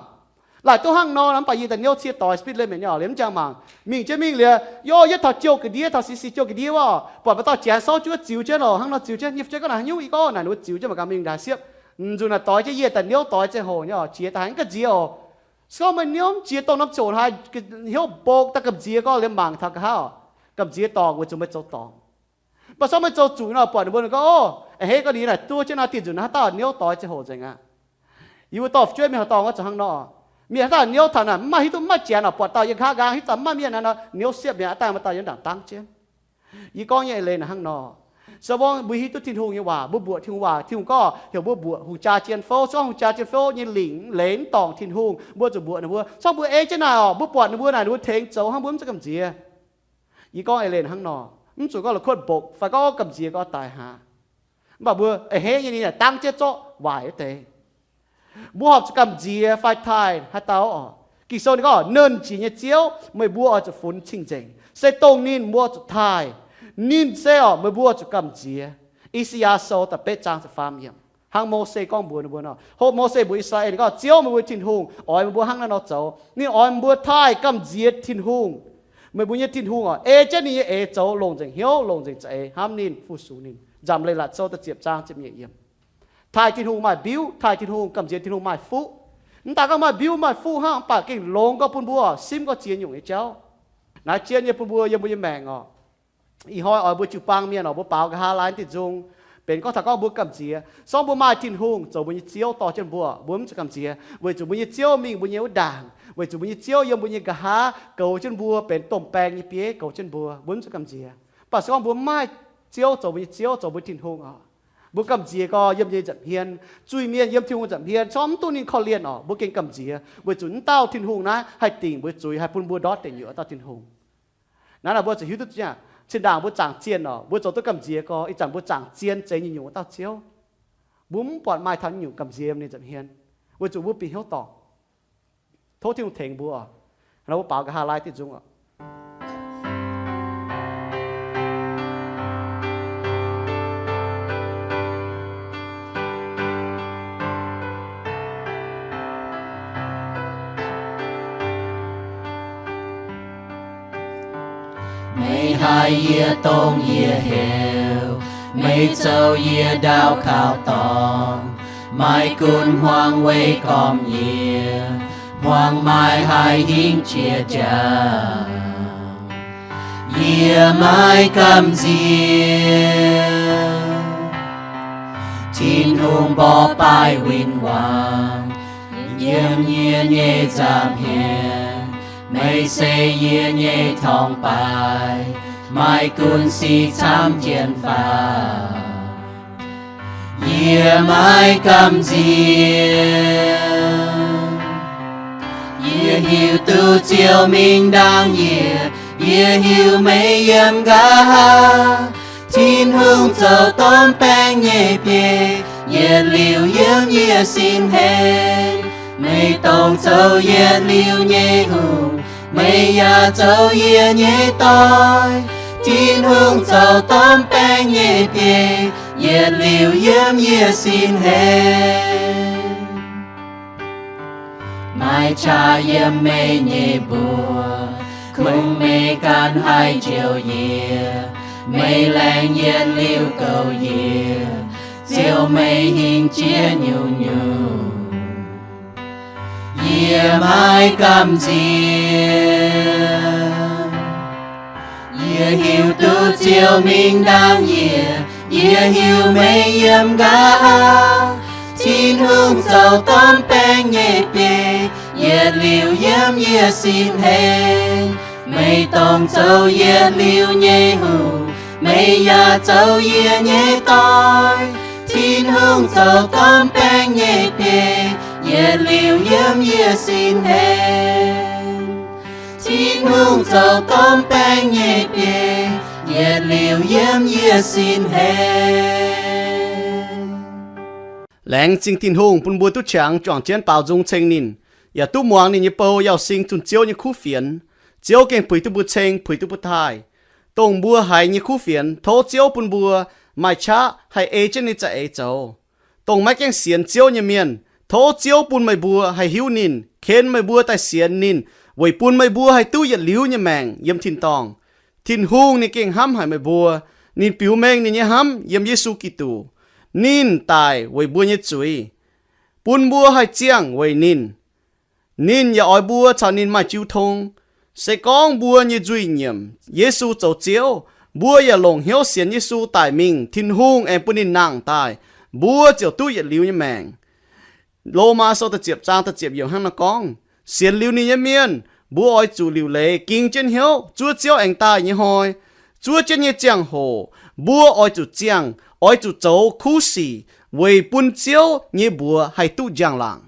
Laaic duqv hnangv nor, mv baac yie daaih niouv cie doix speed limit nyei oc, liuz mv jangx mangc, mingh jienv mingh liuz, yov, yietv taux jouh ga'ndiev, taux C C jouh ga'ndiev wuov, buatc maaih dauh janx souv juov ziux jienv oc, hnangv nor ziux jienv, nyei fu'jueiv gorngv naaic haaix nyungc, yie gorngv naaic ninh mbuo ziux jienv mangc gaax mingh ndaangc siepv. Mv nzunc naaic doix jienv yie daaih niouv doix ziangh hoc nyei oc, jiex daaih haiz mv gamh nziex oc. Se gorngv meih niouv mv jiex dongh norm ziouc haiz hnyouv mbong daaih gamh nziex gorngv liemh mangc taux nqa'haav oc, gamh nziex dorngc weic zuqc meih zoux dorngc. Mv baac se gorngv meih zoux zuqc nor, buatc ninh mbuo ninh gorngv, Ov, a'hneiv gorngv ninh naaic duqv jienv nor, dih nzunc haaix dauh niouv doix ziangh hoc nzengc aqv. Yie mbuo dorh fu'jueiv mingh haaix dorngx wuov zuqc hnangv nor. Mienh haaix dauh niouv taux naaic mv maaih hiuv duqv, mv maaih janx oc, buatc dauh yiem nqa'haav nqaang hiuv duqv mv maaih mienh naaic nor, niouv siepv mi'aqv, daaih maaih dauh yiem ndaangc dangv jienv. Yie gorngv nyei eix leiz naaic hnangv nor. Se gorngv mbuo hiuv duqv Tin-Hungh nyei waac, mbuo mbuoqc Tin-Hungh waac, Tin-Hungh gorngv heuc mbuo mbuoqc hungh jaa jien fouv. Se gorngv hungh jaa jien fouv nyei lingc leiz mv dorngc Tin-Hungh, mbuo zuqc mbuoqc ninh mbuo. Se gorngv mbuo ei jienv naaic oc, mbuo buatc ninh mbuo naaic, ninh mbuo tengx zoux hnangv, mbuo mv zuqc gamh nziex. Yie gorngv eix leiz hnangv nor, mv zuqc gorngv la'kuotv mbokc fai gorngv gamh nziex gorngv daic haaix. Mv baac mbuo a'hneiv nyei ninh dangv jienv zorqv waaic wuov deix. Mbuo horpc zuqc gamh nziex fai taaih haaix dauh oc? Ging-Sou ninh gorngv, Nernh Jiex nyei Ziouv, meih mbuo oix zuqc funx cing-nzengc, se dongh ninh mbuo zuqc taaih. Ninh se oc, meih mbuo zuqc gamh nziex. I^saa^yaa Sou da'betv zaang ziepc faam yiemc. Hnangv Mose gorngv mbuox ninh mbuo nor, hopv Mose mbuox I^saa^laa^en gorngv, Ziouv meih mbuo Tin-Hungh oix meih mbuo hnangv naaiv nor zoux. Ninh oix meih mbuo taaih gamh nziex Tin-Hungh. Meih mbuo nyei Tin-Hungh oc, ei jienv ninh nyei eix zoux, longc nzengc hnyouv, longc nzengc za'eix hnamv ninh, fu-sux ninh. Nzamc Leiz-Latc Sou da'ziepc zaang ziepc nyeic yiemc. Taaih Tin-Hungh maaih mbiuv, taaih Tin-Hungh, gamh nziex Tin-Hungh maaih fuqv. Mv daaih gorngv maaih mbiuv maaih fuqv hnangv, mv baac gengh longx gorngv bun mbuo simv gorngv ziex nyungc nyei jauv. Naaiv zien nyei bun mbuo yiem mbuo nyei maengc oc. Ih hnoi oix mbuo jiu-baang mienh oc, mbuo baaux nqa'haav laai diuh nzung, benx gorngv taux gorngv mbuo gamh nziex. Se gorngv mbuo maaih Tin-Hungh zoux mbuo nyei Ziouv dorh jienv mbuo, mbuo mv zuqc gamh nziex, weic zuqc mbuo nyei Ziouv mingh mbuo nyei wuov ndaangc, weic zuqv mbuo nyei Ziouv yiem mbuo nyei nqa'haav goux jienv mbuo, benx domh baeng nyei bieiv goux jienv mbuo, mbuo mv zuqc gamh nziex. Mv baac se gorngv mbuo maaih Ziouv zoux mbuo nyei Ziouv, zoux mbuo Tin-Hungh oc, mbuo gamh nziex gorx yiem nyei nza'hmien, zuiz-mienh yiem Tin-Hungh nza'hmien, se gorngv mv duqv ninh korv-lienh oc, mbuo gengh gamh nziex, weic zuqc mv dauh Tin-Hungh naaiv haih dingc mbuo zuiz, haih bun mbuo ndortv deic nyuoqc wuov dauh Tin-Hungh. Naaiv nor mbuo zuqc hiuv duqv, zinh ndaangc mbuo zaangc zien oc, mbuo zoux duqv gamh nziex gorx, ih zanc mbuo zaangc zien zeiz nyungc-nyungc wuov dauh Ziouv. Mbuo mv buatc maaih taux nyungc gamh nziex ninh nza'hmien, weic zuqc mbuo bieqc hnyouv dorngc. Tov Tin-Hungh tengx mbuo oc. Nor mbuo baaux nqa'haav laai diuh nzung oc. Meih haiz yie dongh yie heuc, meih zoux yie ndaauv kaux dorngx. Maaih gunv hmuangx weic gormx yie, hmuangx maaih haih hingv jiex jaax. Yie maiv gamh nziex. Tin-Hungh mborqv baaih win-wangx yiem yie nyei nza'hmien. Meih se yie nyei torngv-baaix, maaih gunv sic camv jienv faaux. Yie maiv gamh nziex. Yie hiuv duqv Ziouv mingh ndaangc yie. Yie hiuv meih yiem nqa'haav. Tin-Hungh zoux domh baeng nyei biei, yietc liuz yiem yie sin heix. Meih dongh zoux yietc liuz nyei hungh, meih yaac zoux yie nyei doic. Tin-Hungh zoux domh baeng nyei biei, yietc liuz yiem yie sin heix. Maaih qaqv yiem meih nyei mbuox, kungx meih ganh haih njoux yie. Meih laengz yietc liuz goux yie, ziouc meih hingh jiex nyungc-nyungc. Yie maiv gamh nziex. Yie hiuv duqv Ziouv mingh ndaangc yie. Yie hiuv meih yiem nqa'haav. Tin-Hungh zoux domh baeng nyei biei, yietc liuz yiem yie sin heix. Meih dongh zoux yietc liuz nyei hungh, meih yaac zoux yie nyei doic. Tin-Hungh zoux domh baeng nyei biei, yietc liuz yiem yie sin heix. Tin-Hungh zoux domh baeng nyei biei, yietc liuz yiem yie sin heix. Laengz zingh Tin-Hungh bun mbuo duqv qangx juangc jienv baaux nzung ceng ninh, yaac duqv muangx ninh nyei bou Yauh Sing zunh Ziouv nyei kuv fienx. Ziouv gengh puix duqv mbuo ceng, puix duqv mbuo taaih. Dongh mbuo haiz nyei kuv fienx, tov Ziouv bun mbuo maaih qaqv haih ei jienv ninh za'eix zoux. Dongh maiv gaengh sienx Ziouv nyei mienh, tov Ziouv bun meih mbuo haih hiuv ninh, ken meih mbuo daaih sienx ninh, weic bun meih mbuo haih duqv yietc liuz nyei maengc yiem tin-dorngh. Tin-Hungh ninh gengh hnamv haic meih mbuo. Ninh biux mengh ninh nyei hnamv yiem Yesu Giduc. Ninh daic weic mbuo nyei zuiz, bun mbuo haih ziangh weic ninh. Ninh yaac oix mbuo caux ninh maaih jiu tong. Se gorngv mbuo nyei nzuih nyiemc Yesu zoux Ziouv, mbuo yaac longc hnyouv sienx Yesu daic mingh, Tin-Hungh aengx bun ninh nangh daaih, mbuo ziouc duqv yietc liuz nyei maengc. Lomaa Sou da'ziepc zaang da'ziepc yiemc hnangv naaiv gorngv, sienx liuz ninh nyei mienh, mbuo oix zuqc liuc leiz ging jienv hnyouv zuov Ziouv aengx daaih nyei hnoi. Zuov jienv nyei ziangh hoc, mbuo oix zuqc ziangh, oix zuqc zoux kuv sic, weic bun Ziouv nyei mbuox haih duqv njang-laangc.